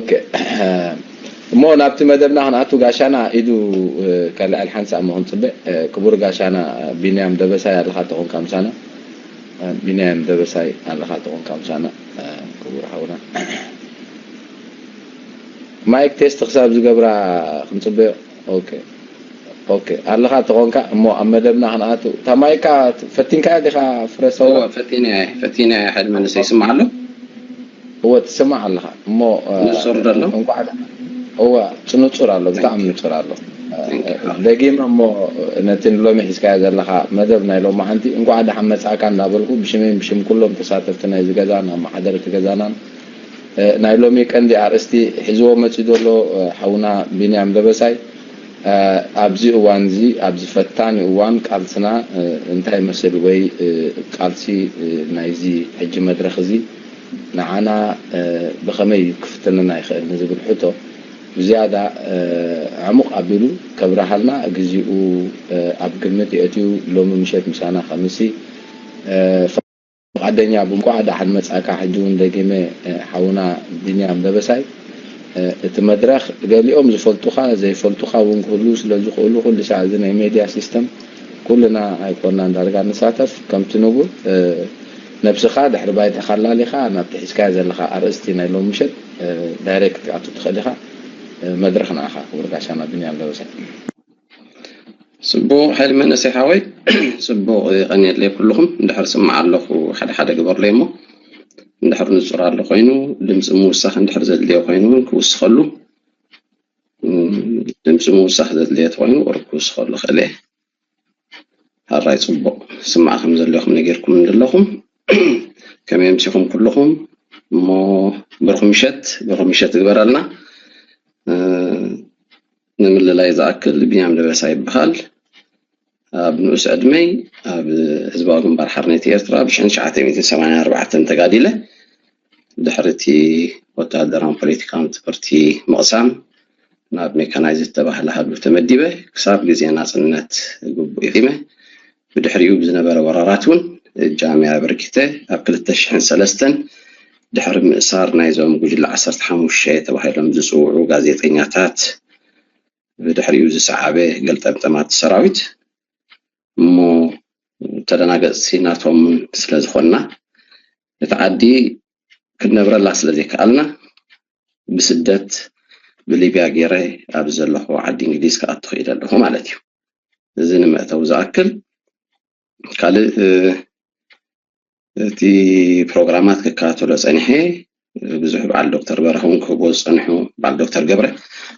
ኦኬ። እሞ ናብቲ መደብና ክንኣቱ ጋሻና ኢዱ፣ እ፣ ከልዕል ሓንሳእ እሞ ክንጽበ። እ፣ ክቡር ጋሻና፣ እ፣ ቢንያም ደበሳይ ኣለኻ ተኾንካ ምሳና። እ፣ ቢንያም ደበሳይ ኣለኻ ተኾንካ ምሳና። እ፣ ክቡር ሓውና። ማይክ ቴስት ክሳብ ዝገብራ ክንጽበዮ። ኦኬ። ኦኬ። ኣለኻ ተኾንካ እሞ ኣብ መደብና ክንኣቱ። እታ ማይካ ፈቲንካ ዲኻ ፍረ ሰውራ? እወ፣ ፈቲነ እየ፣ ፈቲነ እየ። ሓይሊ መንእሰይ ይስማዕ ኣሎ? እወ፣ ትስማዕ ኣለኻ። እሞ፣ እ፣ ንጹር ዶ ኣሎ? እንቋዕ ደ-፣ እወ፣ ንጹር ኣሎ፣ ብጣዕሚ ንጹር ኣሎ። እ፣ Thank you። ደጊመ እሞ ነቲ ንሎሚ ሒዝካዮ ዘለኻ መደብ ናይ ሎማዓንቲ እንቋዕ ደሓን መጻእካ እንዳበልኩ ብሽመይን ብሽም ኩሎም ተሳተፍቲ ናይዚ ገዛን ኣመሓደርቲ ገዛናን፣ እ፣ ናይ ሎሚ ቀንዲ ኣርእስቲ ሒዝዎ መጺኡ ዘሎ፣ እ፣ ሓውና ቢንያም ደበሳይ፣ እ፣ ኣብዚ እዋን እዚ፣ ኣብዚ ፈታኒ እዋን ቃልስና፣ እ፣ እንታይ ይመስል ወይ፣ እ፣ ቃልሲ፣ እ፣ ናይዚ ሕጂ መድረኽ እዚ ንዓና፣ እ፣ ብኸመይ ክፍትነና ይኽእል ንዝብል ሕቶ ብዝያዳ፣ እ፣ ዕሙቕ ኣቢሉ ከብርሃልና ግዜኡ፣ እ፣ ኣብ ግምት የእትዩ ሎሚ ምሸት ምሳና ከምሲ፣ እ፣ ፍቓደኛ ብእንቋዕ ደሓን መጻእካ። ሕጂ እውን ደጊመ፣ እ፣ ሓውና ቢንያም ደበሳይ፣ እ፣ እቲ መድረኽ ገሊኦም ዝፈልጡኻ ዘይፈልጡኻ እውን ክህሉ ስለ ዝኽእሉ ኩሉ ሳዕ እዚ ናይ ሜድያ ሲስተም ኩልና ኣይኮናን ዳርጋ ንሳተፍ። ከምቲ ንቡር፣ እ፣ ነብስኻ ድሕሪ ባይታኻ ኣላሊኻ ናብቲ ሒዝካዮ ዘለኻ ኣርእስቲ ናይ ሎሚ ምሸት፣ እ፣ ዳይሬክት ክትኣቱ ትኽእል ኢኻ። እ፣ መድረኽ ንዓኻ ክቡር ጋሻና ቢንያም ደበሳይ። ጽቡቕ ሓይሊ መንእሰይ ሓወይ፣ ጽቡቕ የቐንየለይ ኩልኹም። እንድሕር ስማዕ ኣለኹ ሓደ ሓደ ግበርለይ እሞ፣ እንድሕር ንጹር ኣሎ ኮይኑ፣ ድምጺ ምውሳኽ እንድሕር ዘድልዮ ኮይኑ እውን ክውስኸሉ፣ እም፣ ድምጺ ምውሳኽ ዘድልዮ ተኾይኑ ቁሩብ ክውስኸሉ ክእል እየ። ሓራይ ጽቡቕ ስማዕ ከም ዘለኹም ነጊርኩም ዘለኹም። ከመይ ኣምሲኹም ኩልኹም? እሞ ብሩኽ ምሸት፣ ብሩኽ ምሸት ይግበረልና። እ፣ ንምልላይ ዝኣክል ቢንያም ደበሳ ይበሃል። ኣብ ንኡስ ዕድመይ ኣብ ህዝባዊ ግንባር ሓርነት ኤርትራ ብሽሕን ትሽዓተ ሚእትን ሰማንያን ኣርባዕተን ተጋዲለ። ድሕሪ እቲ ወተሃደራውን ፖለቲካውን ትምህርቲ ምቕሳም ናብ ሜካናይዝድ ተባህለ ሃዱ ተመዲበ። ክሳብ ግዜ ናጽነት ግቡእ ኢኺመ። ብድሕሪኡ ብዝነበረ ወራራት እውን እጃመይ ኣበርኪተ። ኣብ ክልተ ሽሕን ሰለስተን ድሕሪ ምእሳር ናይዞም ጉጅለ ዓሰርተ ሓሙሽተ ተባሂሎም ዝጽውዑ ጋዜጠኛታት፣ ብድሕሪኡ ዝሰዓበ ገልጠምጠማት ሰራዊት፣ እሞ ተደናገጽቲ ናቶም ስለ ዝኾንና፣ እቲ ዓዲ ክንነብረላ ስለ ዘይከኣልና፣ ብስደት ብሊብያ ገይረ ኣብ ዘለኹ ዓዲ እንግሊዝ ክኣቱ ክኢለ ኣለኹ ማለት እዩ። እዚ ንመእተዊ ዝኣክል። ካልእ፣ እ፣ እቲ ፕሮግራማት ክከታተሎ ጸኒሐ፣ ብዙሕ በዓል ዶክተር በረኸ እውን ክህቦ ዝጸንሑ፣ በዓል ዶክተር ገብረ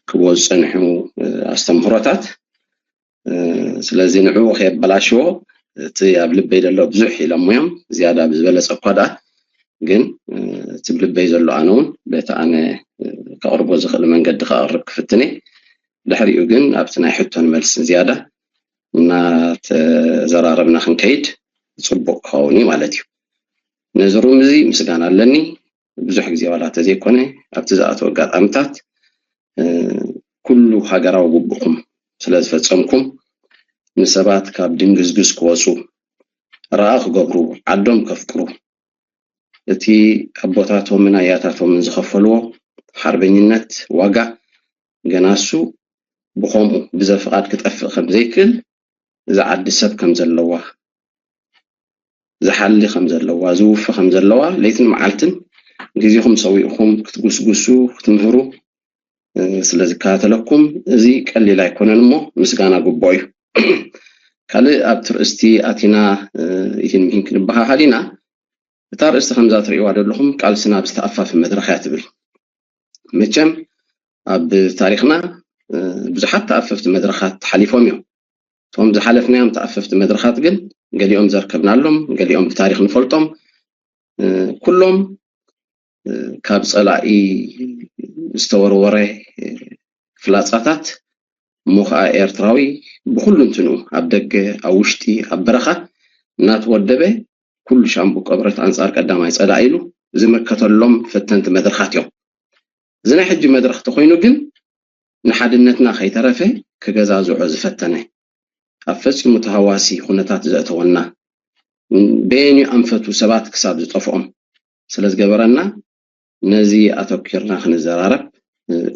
ክህቦ ዝጸንሑ፣ እ፣ ኣስተምህሮታት፣ እ፣ ስለዚ ንዕኡ ከየበላሽዎ፣ እቲ ኣብ ልበይ ዘሎ ብዙሕ ኢሎሞ እዮም፣ ዝያዳ ብዝበለጸ እኳ ደኣ፣ ግን፣ እ፣ እቲ ኣብ ልበይ ዘሎ ኣነ እውን በቲ ኣነ፣ እ፣ ከቕርቦ ዝኽእል መንገዲ ከቕርብ ክፍትን እየ። ድሕሪኡ ግን ኣብቲ ናይ ሕቶን መልስን ዝያዳ እናተዘራረብና ክንከይድ ጽቡቕ ክኸውን እዩ ማለት እዩ። ነዚ ሩም እዚ ምስጋና ኣለኒ። ብዙሕ ግዜ ዋላ እንተዘይኮነ ኣብቲ ዝኣተወ ኣጋጣሚታት፣ እ፣ ኩሉ ሃገራዊ ግቡእኩም ስለ ዝፈጸምኩም፣ ንሰባት ካብ ድንግዝግዝ ክወጹ፣ ረኣ ክገብሩ፣ ዓዶም ከፍቅሩ፣ እቲ ኣቦታቶምን ኣያታቶምን ዝኸፈልዎ ሓርበኝነት ዋጋ ገና እሱ ብኸምኡ ብዘፍቓድ ክጠፍእ ከም ዘይክእል፣ እዛ ዓዲ ሰብ ከም ዘለዋ፣ ዝሓሊ ከም ዘለዋ፣ ዝውፊ ከም ዘለዋ፣ ለይትን መዓልትን ግዜኹም ሰዊእኹም ክትጉስጉሱ፣ ክትምህሩ፣ እ፣ ስለ ዝከታተለኩም፣ እዚ ቀሊል ኣይኮነን እሞ ምስጋና ግቡእ እዩ። ካልእ ኣብቲ ርእስቲ ኣቲና፣ እ፣ ይህን ምሂን ክንበሃሃል ኢና። እታ ርእስቲ ከምዛ ትርእይዋ ዘለኹም ቃልስና ኣብ ዝተኣፋፊ መድረኽ እያ ትብል። መቸም ኣብ ታሪኽና፣ እ፣ ብዙሓት ተኣፈፍቲ መድረኻት ሓሊፎም እዮም። እቶም ዝሓለፍናዮም ተኣፈፍቲ መድረኻት ግን ገሊኦም ዘርከብናሎም፣ ገሊኦም ብታሪኽ ንፈልጦም፣ እ፣ ኩሎም፣ እ፣ ካብ ጸላኢ ዝተወርወረ፣ እ፣ ፍላጻታት፣ እሞ ኸኣ ኤርትራዊ ብኹሉ እንትንኡ፣ ኣብ ደገ፣ ኣብ ውሽጢ፣ ኣብ በረኻ እናተወደበ፣ ኩሉ ሻምብቆ ብረት ኣንጻር ቀዳማይ ጸላኢ ኢሉ ዝመከተሎም ፈተንቲ መድረኻት እዮም። እዚ ናይ ሕጂ መድረኽ ተኾይኑ ግን፣ ንሓድነትና ከይተረፈ ክገዛዝዖ ዝፈተነ፣ ኣብ ፈጺሙ ተሃዋሲ ኩነታት ዘእተወና፣ በየንዩ ኣንፈቱ ሰባት ክሳብ ዝጠፍኦም ስለ ዝገበረና፣ ነዚ ኣተኲርና ክንዘራረብ፣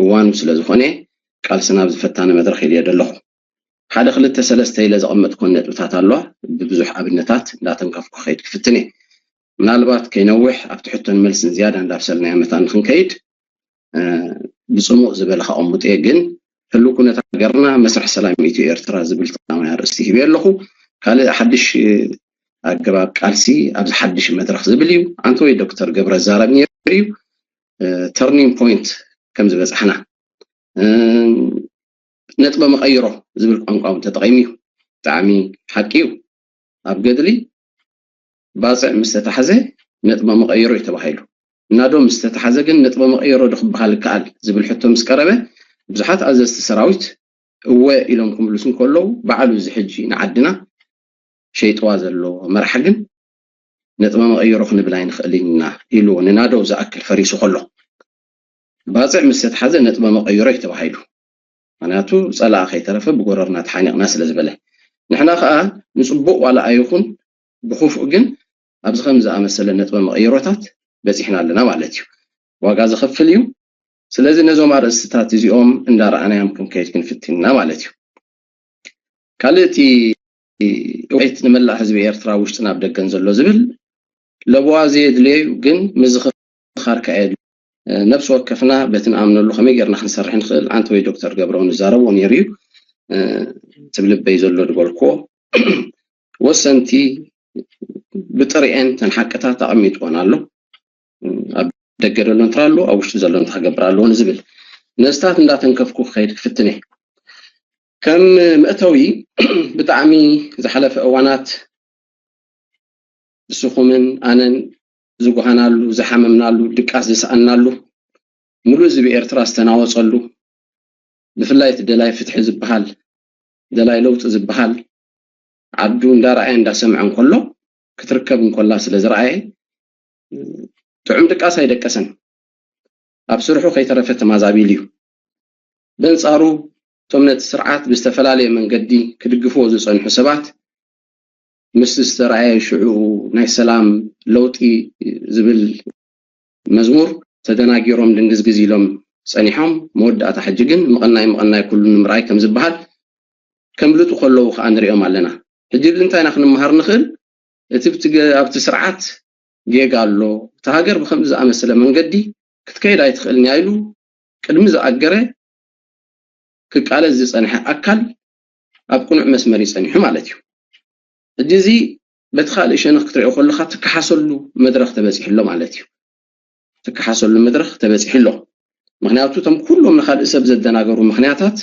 እዋኑ ስለ ዝኾነ፣ ቃልስና ኣብ ዝፈታነ መድረኽ ኢለዮ ዘለኹ። ሓደ ክልተ ሰለስተ ኢለ ዘቐመጥኩን ነጥብታት ኣለዋ። ብብዙሕ ኣብነታት እንዳተንከፍኩ ክኸይድ ክፍትን እየ። ምናልባት ከይነውሕ ኣብቲ ሕቶን መልስን ዝያዳ እንዳብሰልናዮ መታን ንክንከይድ፣ እ፣ ብጽሙእ ዝበለ ከቐምጥ እየ። ግን ህልው ኩነታት ሃገርና መስርሕ ሰላም ኢትዮ ኤርትራ ዝብል ቀዳማይ ኣርእስቲ ሂበ ኣለኹ። ካልእ ሓድሽ ኣገባብ ቃልሲ ኣብዚ ሓድሽ መድረኽ ዝብል እዩ። ኣንተ ወይ ዶክተር ገብረ ዛረብ ነይሩ እዩ። እ፣ ተርኒንግ ፖይንት ከም ዝበጻሕና፣ እ፣ ነጥበ መቐይሮ ዝብል ቋንቋ እውን ተጠቒሙ እዩ። ብጣዕሚ ሓቂ እዩ። ኣብ ገድሊ ባጽዕ ምስ ተታሕዘ ነጥበ መቐይሮ እዩ ተባሂሉ። ናዶ ምስ ተታሕዘ ግን ነጥበ መቐይሮ ዶ ክበሃል ይከኣል ዝብል ሕቶ ምስ ቀረበ፣ ብዙሓት ኣዘዝቲ ሰራዊት እወ ኢሎም ክምልሱ እንከለዉ፣ ባዕሉ እዚ ሕጂ ንዓድና ሸይጥዋ ዘሎ መራሒ ግን ነጥበ መቐይሮ ክንብል ኣይንኽእልን ኢና ኢሉ ንናዶ ዝኣክል ፈሪሱ ከሎ፣ ባጽዕ ምስ ተታሕዘ ነጥበ መቐይሮ እዩ ተባሂሉ። ምኽንያቱ ጸላኢ ከይተረፈ ብጎረርና ተሓኒቕና ስለ ዝበለ። ንሕና ከኣ ንጽቡቕ ዋላ ኣይኹን ብኽፉእ ግን ኣብዚ ከም ዝኣመሰለ ነጥበ መቐይሮታት በጺሕና ኣለና ማለት እዩ። ዋጋ ዘኸፍል እዩ። ስለዚ ነዞም ኣርእስትታት እዚኦም እንዳረኣናዮም ክንከይድ ክንፍትን ኢና ማለት እዩ። ካልእ እቲ እውዒት ንመላእ ህዝቢ ኤርትራ ውሽጥን ኣብ ደገን ዘሎ ዝብል ለበዋ ዘየድልዮ እዩ፣ ግን ምዝኽኻር ከኣ የድልዮ። ነብሲ ወከፍና በቲ ንኣምነሉ ከመይ ጌርና ክንሰርሕ ንኽእል ኣንተ ወይ ዶክተር ገብረው ንዛረቦ ነይሩ እዩ። እቲ ብልበይ ዘሎ ዝበልክዎ ወሰንቲ ብጥሪኤን ተን ሓቅታት ኣቐሚጥወን ኣሎ። ኣብ ደገ ዘሎ እንተ ኣሎ ኣብ ውሽጢ ዘሎ እንተ ክገብር ኣለዎ ንዝብል ነስታት እንዳተንከፍኩ ክኸይድ ክፍትን እየ። ከም መእተዊ ብጣዕሚ ዝሓለፈ እዋናት ንስኹምን ኣነን ዝጓሃናሉ ዝሓመምናሉ ድቃስ ዝሰኣንናሉ ምሉእ ህዝቢ ኤርትራ ዝተናወጸሉ ብፍላይ እቲ ደላይ ፍትሒ ዝበሃል ደላይ ለውጢ ዝበሃል ዓዱ እንዳረኣየ እንዳሰምዐ እንከሎ ክትርከብ እንከላ ስለ ዝረኣየ ጥዑም ድቃስ ኣይደቀሰን። ኣብ ስርሑ ከይተረፈ ተማዛቢሉ እዩ። በንጻሩ እቶም ነቲ ስርዓት ብዝተፈላለየ መንገዲ ክድግፍዎ ዝጸንሑ ሰባት ምስ ዝተረኣየ ሽዑ ናይ ሰላም ለውጢ ዝብል መዝሙር ተደናጊሮም ድንግዝግዝ ኢሎም ጸኒሖም። መወዳእታ ሕጂ ግን ምቕናይ ምቕናይ ኩሉ ንምርኣይ ከም ዝበሃል ከምልጡ ከለዉ ከኣ ንሪኦም ኣለና። ሕጂ እዚ እንታይ ኢና ክንመሃር ንኽእል? እቲ ኣብቲ ስርዓት ጌጋ ኣሎ፣ እታ ሃገር ብከምዚ ዝኣመሰለ መንገዲ ክትከይድ ኣይትኽእልን እያ ኢሉ ቅድሚ ዝኣገረ ክቃለስ ዝጸንሐ ኣካል ኣብ ቅኑዕ መስመር እዩ ጸኒሑ ማለት እዩ። ሕጂ እዚ በቲ ካልእ ሸነኽ ክትሪኦ ከለኻ ትከሓሰሉ መድረኽ ተበጺሑ ኣሎ ማለት እዩ። ትከሓሰሉ መድረኽ ተበጺሑ ኣሎ። ምኽንያቱ እቶም ኩሎም ንኻልእ ሰብ ዘደናገሩ ምኽንያታት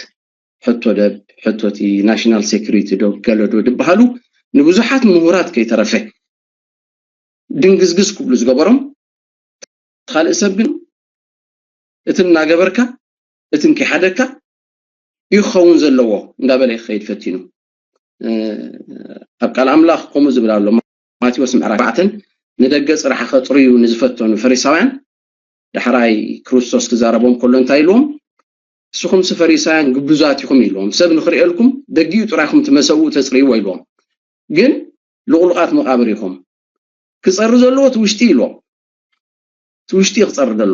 ሕቶ ደብ፣ ሕቶ እቲ ናሽናል ሴኩሪቲ ዶ ገለ ዶ ዝበሃሉ ንብዙሓት ምሁራት ከይተረፈ ድንግዝግዝ ክብሉ ዝገበሮም ካልእ ሰብ ግን እቲ እናገበርካ እቲ እንከይሓደግካ እዩ ክኸውን ዘለዎ እንዳበለ ክኸይድ ፈቲኑ። ኣብ ቃል ኣምላኽ ከምኡ ዝብል ኣሎ። ማቴዎስ ምዕራፍ ኣርባዕተን ንደገ ጽራሕ ከጽርዩ ንዝፈተኑ ፈሪሳውያን ዳሕራይ ክርስቶስ ክዛረቦም ከሎ እንታይ ኢልዎም? ንስኹምሲ ፈሪሳውያን ግብዛት ኢኹም ኢልዎም። ሰብ ንኽርእየልኩም ደጊኡ ጥራይ ኢኹም እቲ መሰብኡ ተጽርይዎ ኢልዎም። ግን ልቑሉቓት መቓብር ኢኹም። ክጸሪ ዘለዎ እቲ ውሽጢ ኢልዎም። እቲ ውሽጢ ክጸሪ ዘሎ።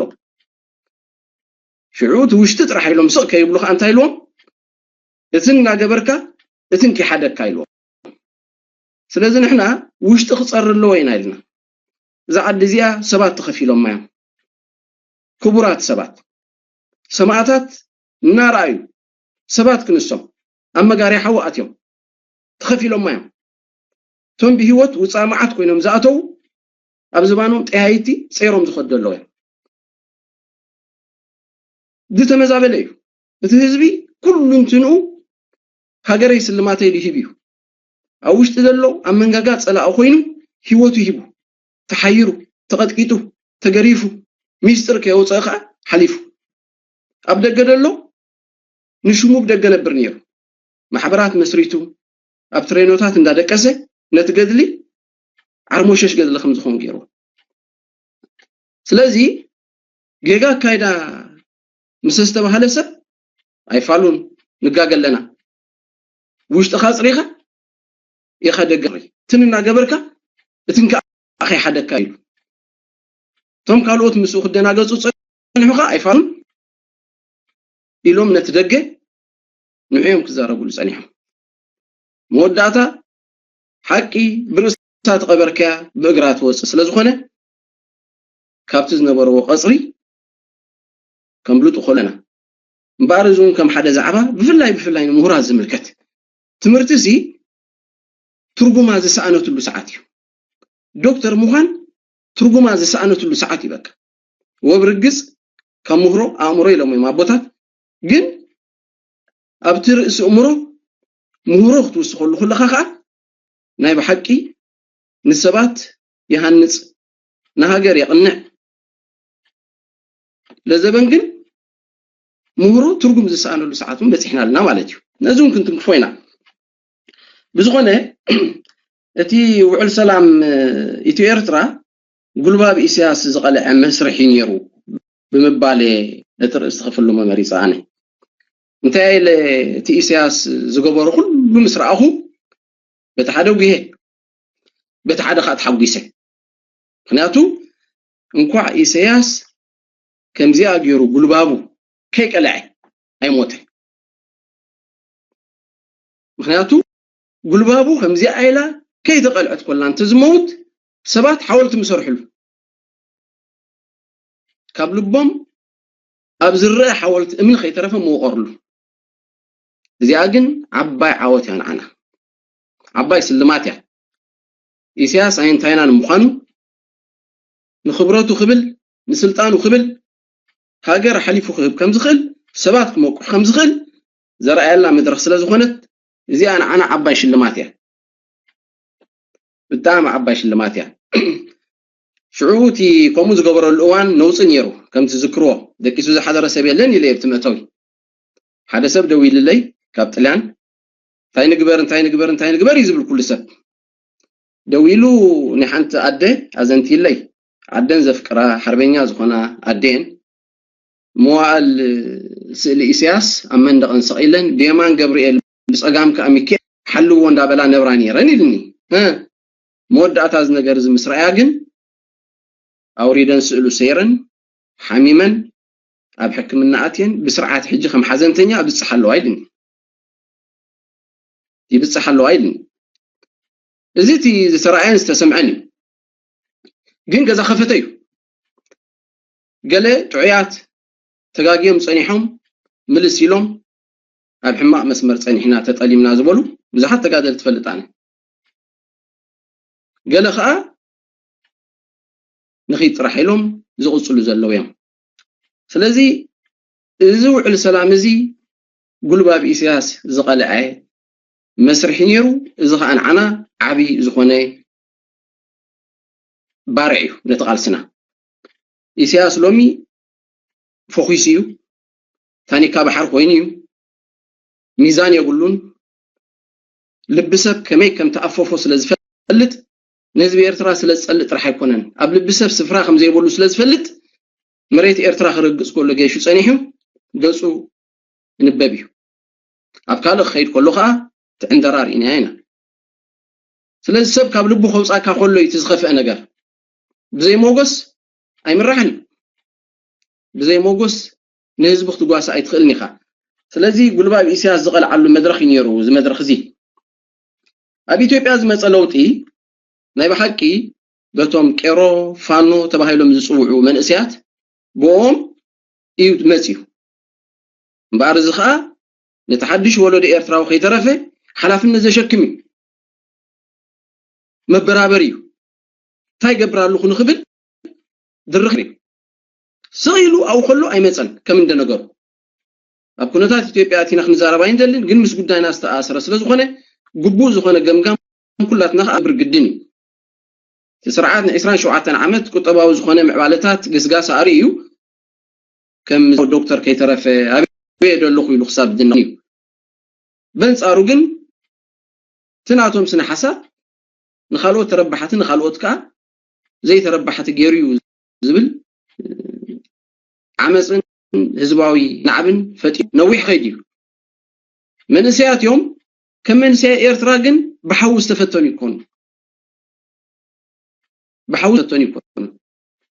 ሽዑ እቲ ውሽጢ ጥራሕ ኢሎም ስቕ ከይብሉ ከኣ እንታይ ኢልዎም? እቲ እናገበርካ እቲ እንኪሓደግካ ኢልዎም። ስለዚ ንሕና ውሽጢ ክጸሪ ኣለዎ ኢና ኢልና። እዛ ዓዲ እዚኣ ሰባት ተኸፊሎማ እዮም። ክቡራት ሰባት፣ ሰማእታት እናረኣዩ ሰባት ክንሶም ኣብ መጋርያ ሓዊ ኣትዮም ተኸፊሎማ እዮም። እቶም ብህይወት ውፃእ መዓት ኮይኖም ዝኣተዉ ኣብ ዝባኖም ጠያይቲ ፀይሮም ዝኸዱ ዘለዉ እዮም። ዝተመዛበለ እዩ እቲ ህዝቢ። ኩሉ እንትንኡ ሃገረይ ስልማተይ ኢሉ ይህብ እዩ። ኣብ ውሽጢ ዘሎ ኣብ መንጋጋ ፀላኢ ኮይኑ ህይወቱ ሂቡ፣ ተሓይሩ፣ ተቐጥቂጡ፣ ተገሪፉ፣ ሚስጥር ከየውፀአ ከዓ ሓሊፉ። ኣብ ደገ ዘሎ ንሽሙ ብደገ ነብር ነይሩ። ማሕበራት መስሪቱ ኣብ ትሬኖታት እንዳደቀሰ ነቲ ገድሊ ዓርሞሸሽ ገድሊ ከም ዝኸውን ገይርዎ። ስለዚ ጌጋ ኣካይዳ ምስ ዝተባህለ ሰብ ኣይፋሉን፣ ንጋገ ኣለና። ውሽጥኻ ኣፅሪኻ ኢኻ ደገ እቲ እናገበርካ እቲ እንከ ኣኸይ ሓደካ ኢሉ እቶም ካልኦት ምስኡ ክደናገፁ ፀንሑ ከዓ ኣይፋሉን። ኢሎም ነቲ ደገ ንዕዮም ክዛረብሉ ጸኒሖም። መወዳእታ ሓቂ ብርእሳ ተቐበርካያ ብእግራ ትወፅእ ስለ ዝኾነ ካብቲ ዝነበረዎ ቀፅሪ ከምልጡ ከለና እምበኣር እዚ እውን ከም ሓደ ዛዕባ ብፍላይ ብፍላይ ንምሁራት ዝምልከት ትምህርቲ እዚ ትርጉማ ዝሰኣነትሉ ሰዓት እዩ። ዶክተር ምዃን ትርጉማ ዝሰኣነትሉ ሰዓት እዩ። በቃ ወብ ርግፅ ካብ ምህሮ ኣእምሮ ኢሎም እዮም ኣቦታት። ግን ኣብቲ ርእሲ እምሮ ምህሮ ክትውስኸሉ ከለኻ ከዓ ናይ ብሓቂ ንሰባት ይሃንፅ፣ ንሃገር የቕንዕ። ለዘበን ግን ምህሮ ትርጉም ዝሰኣነሉ ሰዓት እውን በፂሕና ኣለና ማለት እዩ። ነዚ እውን ክንትንክፎ ኢና። ብዝኾነ እቲ ውዕል ሰላም ኢትዮ ኤርትራ ጉልባብ ኢሳያስ ዝቐልዐ መስርሕ እዩ ነይሩ ብምባል እየ ነቲ ርእስቲ ክፍልሞ መሪፀ ኣነ። እንታይ ኢለ እቲ ኢሳያስ ዝገበሮ ኩሉ ምስ ረኣኹ በቲ ሓደ ጉሄ በቲ ሓደ ከዓ ተሓጒሰ። ምክንያቱ እንኳዕ ኢሳያስ ከምዚኣ ገይሩ ጉልባቡ ከይቀልዐ ኣይሞተ። ምክንያቱ ጉልባቡ ከምዚኣ ኢላ ከይተቐልዐት ኮላ እንተዝመውት ሰባት ሓወልቲ ምሰርሕሉ ካብ ልቦም ኣብ ዝረአ ሓወልቲ እምኒ ከይተረፈ ምወቐርሉ። እዚኣ ግን ዓባይ ዓወት እያ ንዓና፣ ዓባይ ስልማት እያ። ኢሳያስ ኣየንታይና ንምዃኑ ንኽብረቱ ክብል ንስልጣኑ ክብል ሃገር ሓሊፉ ክህብ ከም ዝኽእል ሰባት ክመቁሕ ከም ዝኽእል ዘርኣየልና መድረኽ ስለ ዝኾነት እዚኣ ንዓና ዓባይ ሽልማት እያ። ብጣዕሚ ዓባይ ሽልማት እያ። ሽዑ እቲ ከምኡ ዝገበረሉ እዋን ነውፂ ነይሩ። ከም ትዝክርዎ ደቂሱ ዝሓደረ ሰብ የለን ኢለ እየ ኣብቲ መእተዊ። ሓደ ሰብ ደዊልለይ ካብ ጥልያን እንታይ ንግበር እንታይ ንግበር እንታይ ንግበር እዩ ዝብል ኩሉ ሰብ። ደዊሉ ናይ ሓንቲ ኣደ ኣዘንቲለይ ዓደን ዘፍቅራ ሓርበኛ ዝኾና ኣዴን መዋእል ስእሊ ኢሳያስ ኣብ መንደቐን ሰቒለን ብየማን ገብርኤል ብጸጋም ከኣ ሚካኤል ሓልዎ እንዳበላ ነብራ ነይረን ኢልኒ። መወዳእታ እዚ ነገር እዚ ምስ ረኣያ ግን ኣውሪደን ስእሉ ሰይረን ሓሚመን ኣብ ሕክምና ኣትየን ብስርዓት ሕጂ ከም ሓዘንተኛ ብጽሕ ኣለዋ ኢልኒ። ይብጽሕ ኣለዋ ኢልኒ። እዚ እቲ ዝተረኣየን ዝተሰምዐን እዩ። ግን ገዛ ከፈተ እዩ። ገለ ጥዑያት ተጋግዮም ጸኒሖም ምልስ ኢሎም ኣብ ሕማቕ መስመር ጸኒሕና ተጠሊምና ዝበሉ ብዙሓት ተጋደልቲ እፈልጥ ኣነ። ገለ ኸኣ ንኺድ ጥራሕ ኢሎም ዝቕጽሉ ዘለዉ እዮም። ስለዚ እዚ ውዕል ሰላም እዚ ጉልባብ ኢሳያስ ዝቐልዐ መስርሒ ነይሩ። እዚ ኸኣ ንዓና ዓቢ ዝኾነ ባርዕ እዩ ነቲ ቃልስና። ኢሳያስ ሎሚ ፈኺሱ እዩ። ታኒካ ባሕሪ ኮይኑ እዩ። ሚዛን የብሉን። ልቢ ሰብ ከመይ ከም ተኣፈፎ ስለ ዝፈልጥ ንህዝቢ ኤርትራ ስለ ዝጸልእ ጥራሕ ኣይኮነን። ኣብ ልቢ ሰብ ስፍራ ከም ዘይብሉ ስለ ዝፈልጥ መሬት ኤርትራ ክረግጽ ከሎ ገይሹ ጸኒሑ ገጹ ይንበብ እዩ። ኣብ ካልእ ክኸይድ ከሎ ኸኣ ትዕንደራ ርኢናዮ ኢና። ስለዚ ሰብ ካብ ልቡ ከውጻካ ከሎ እዩ እቲ ዝኸፍአ ነገር። ብዘይ ሞጎስ ኣይምራሕን እዩ። ብዘይ ሞጎስ ንህዝቢ ክትጓሳ ኣይትኽእልን ኢኻ። ስለዚ ጉልባብ ኢሳያስ ዝቐልዓሉ መድረኽ እዩ ነይሩ እዚ መድረኽ እዚ። ኣብ ኢትዮጵያ ዝመጸ ለውጢ ናይ ብሓቂ በቶም ቄሮ ፋኖ ተባሂሎም ዝጽውዑ መንእሰያት ብኦም እዩ መጺኡ። እምበኣር እዚ ኸኣ ነቲ ሓድሽ ወለዶ ኤርትራዊ ከይተረፈ ሓላፍነት ዘሸክም እዩ። መበራበሪ እዩ። እንታይ ይገብር ኣለኹ ንኽብል ድርኽ እዩ። ስቕ ኢሉ ኣብኡ ከሎ ኣይመጸን ከም እንደነገሩ። ኣብ ኩነታት ኢትዮጵያ ኣቲና ክንዛረብ ኣይንደልን፣ ግን ምስ ጉዳይና ዝተኣሰረ ስለ ዝኾነ ግቡእ ዝኾነ ገምጋም ኩላትና ከኣ ክገብር ግድን እዩ። እቲ ስርዓት ን ዕስራን ሸውዓተን ዓመት ቁጠባዊ ዝኾነ ምዕባለታት ግስጋስ ኣርእዩ ከም ዶክተር ከይተረፈ ኣበየ ደለኹ ኢሉ ክሳብ ዝድነቕ እዩ። በንጻሩ ግን እቲ ናቶም ስነ ሓሳብ ንኻልኦት ተረባሕቲ ንኻልኦት ከኣ ዘይተረባሕቲ ገይሩ እዩ ዝብል ዓመፅን ህዝባዊ ናዕብን ፈጢሩ ነዊሕ ከይዱ እዩ። መንእሰያት እዮም። ከም መንእሰያት ኤርትራ ግን ብሓዊ ዝተፈተኑ ይኮኑ። ብሓዊ ዝተፈተኑ ይኮኑ።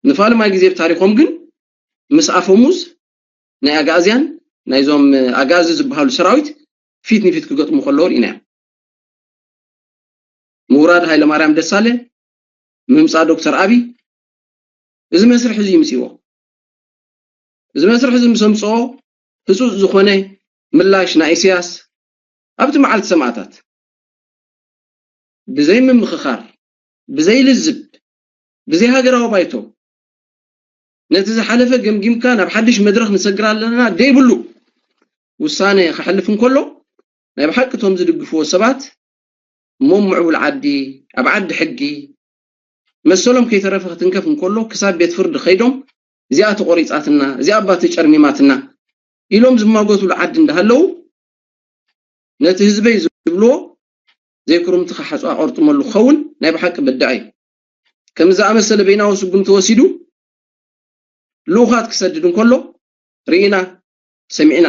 ንፋልማይ ግዜ ብታሪኾም ግን ምስ ኣፈሙዝ ናይ ኣጋእዝያን ናይዞም ኣጋዚ ዝበሃሉ ሰራዊት ፊት ንፊት ክገጥሙ ከለዉ ርኢና። ምውራድ ሃይለማርያም ደሳለ፣ ምምፃእ ዶክተር ኣብይ፣ እዚ መስርሕ እዚ ይምፅዎ። እዚ መስርሕ እዚ ምስ ኣምፅኦ ህፁፅ ዝኾነ ምላሽ ናይ ኢሳያስ ኣብቲ መዓልቲ ሰማእታት ብዘይ ምምኽኻር፣ ብዘይ ልዝብ፣ ብዘይ ሃገራዊ ባይቶ ነቲ ዝሓለፈ ገምጊምካ ናብ ሓድሽ መድረኽ ንሰግር ኣለና ደይብሉ ውሳነ ክሓልፍ እንከሎ ናይ ብሓቂ እቶም ዝድግፍዎ ሰባት እሞ ምዕቡል ዓዲ ኣብ ዓዲ ሕጊ መሰሎም ከይተረፈ ክትንከፍ እንከሎ ክሳብ ቤት ፍርዲ ከይዶም እዚኣ ተቆሪፃትና እዚኣ እባ ተጨርሚማትና ኢሎም ዝማጎትሉ ዓዲ እንዳሃለዉ ነቲ ህዝበይ ዝብልዎ ዘይክሩምቲ ክሓፁ ኣቆርጥመሉ ክኸውን ናይ ብሓቂ በዳዕ እዩ። ከም ዝኣመሰለ በይናዊ ስጉምቲ ወሲዱ ልኡኻት ክሰድድ እንከሎ ርኢና ሰሚዕና።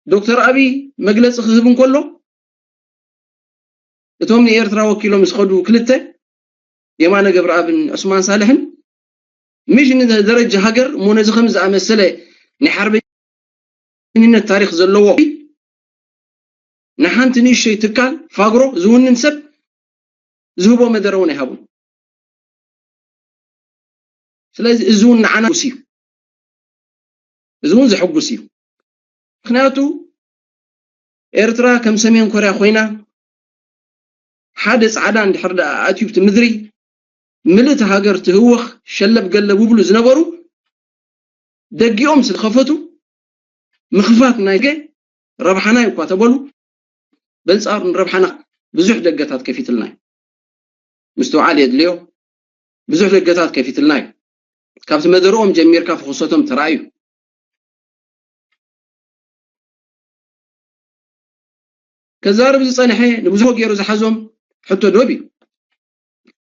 ዶክተር ኣብይ መግለፂ ክህብ እንከሎ እቶም ንኤርትራ ወኪሎም ዝኸዱ ክልተ የማነ ገብረኣብን ዑስማን ሳልሕን ምሽ ንደረጃ ሃገር እሞ ነዚ ከም ዝኣመሰለ ናይ ሓርበኝነት ታሪክ ዘለዎ ንሓንቲ ንእሽተይ ትካል ፋግሮ ዝውንን ሰብ ዝህቦ መደረ እውን ኣይሃቡን። ስለዚ እዚ እውን ንዓና ውስ እዩ። እዚ እውን ዘሐጉስ እዩ። ምክንያቱ ኤርትራ ከም ሰሜን ኮርያ ኮይና ሓደ ፃዕዳ እንድሕር ደኣ ኣትዩ ብቲ ምድሪ ምልእቲ ሃገር ትህወኽ ሸለብ ገለብ ውብሉ ዝነበሩ ደጊኦም ስለኸፈቱ ምኽፋት ናይ ገ ረብሓና እኳ ተበሉ በንጻሩ ንረብሓና ብዙሕ ደገታት ከፊትልና እዩ። ምስትውዓል የድልዮ። ብዙሕ ደገታት ከፊትልና እዩ። ካብቲ መደርኦም ጀሚርካ ፍኹሰቶም ተራእዩ። ከዛርብ ዝጸንሐ ንብዝሆ ገይሩ ዝሓዞም ሕቶ ዶብ እዩ።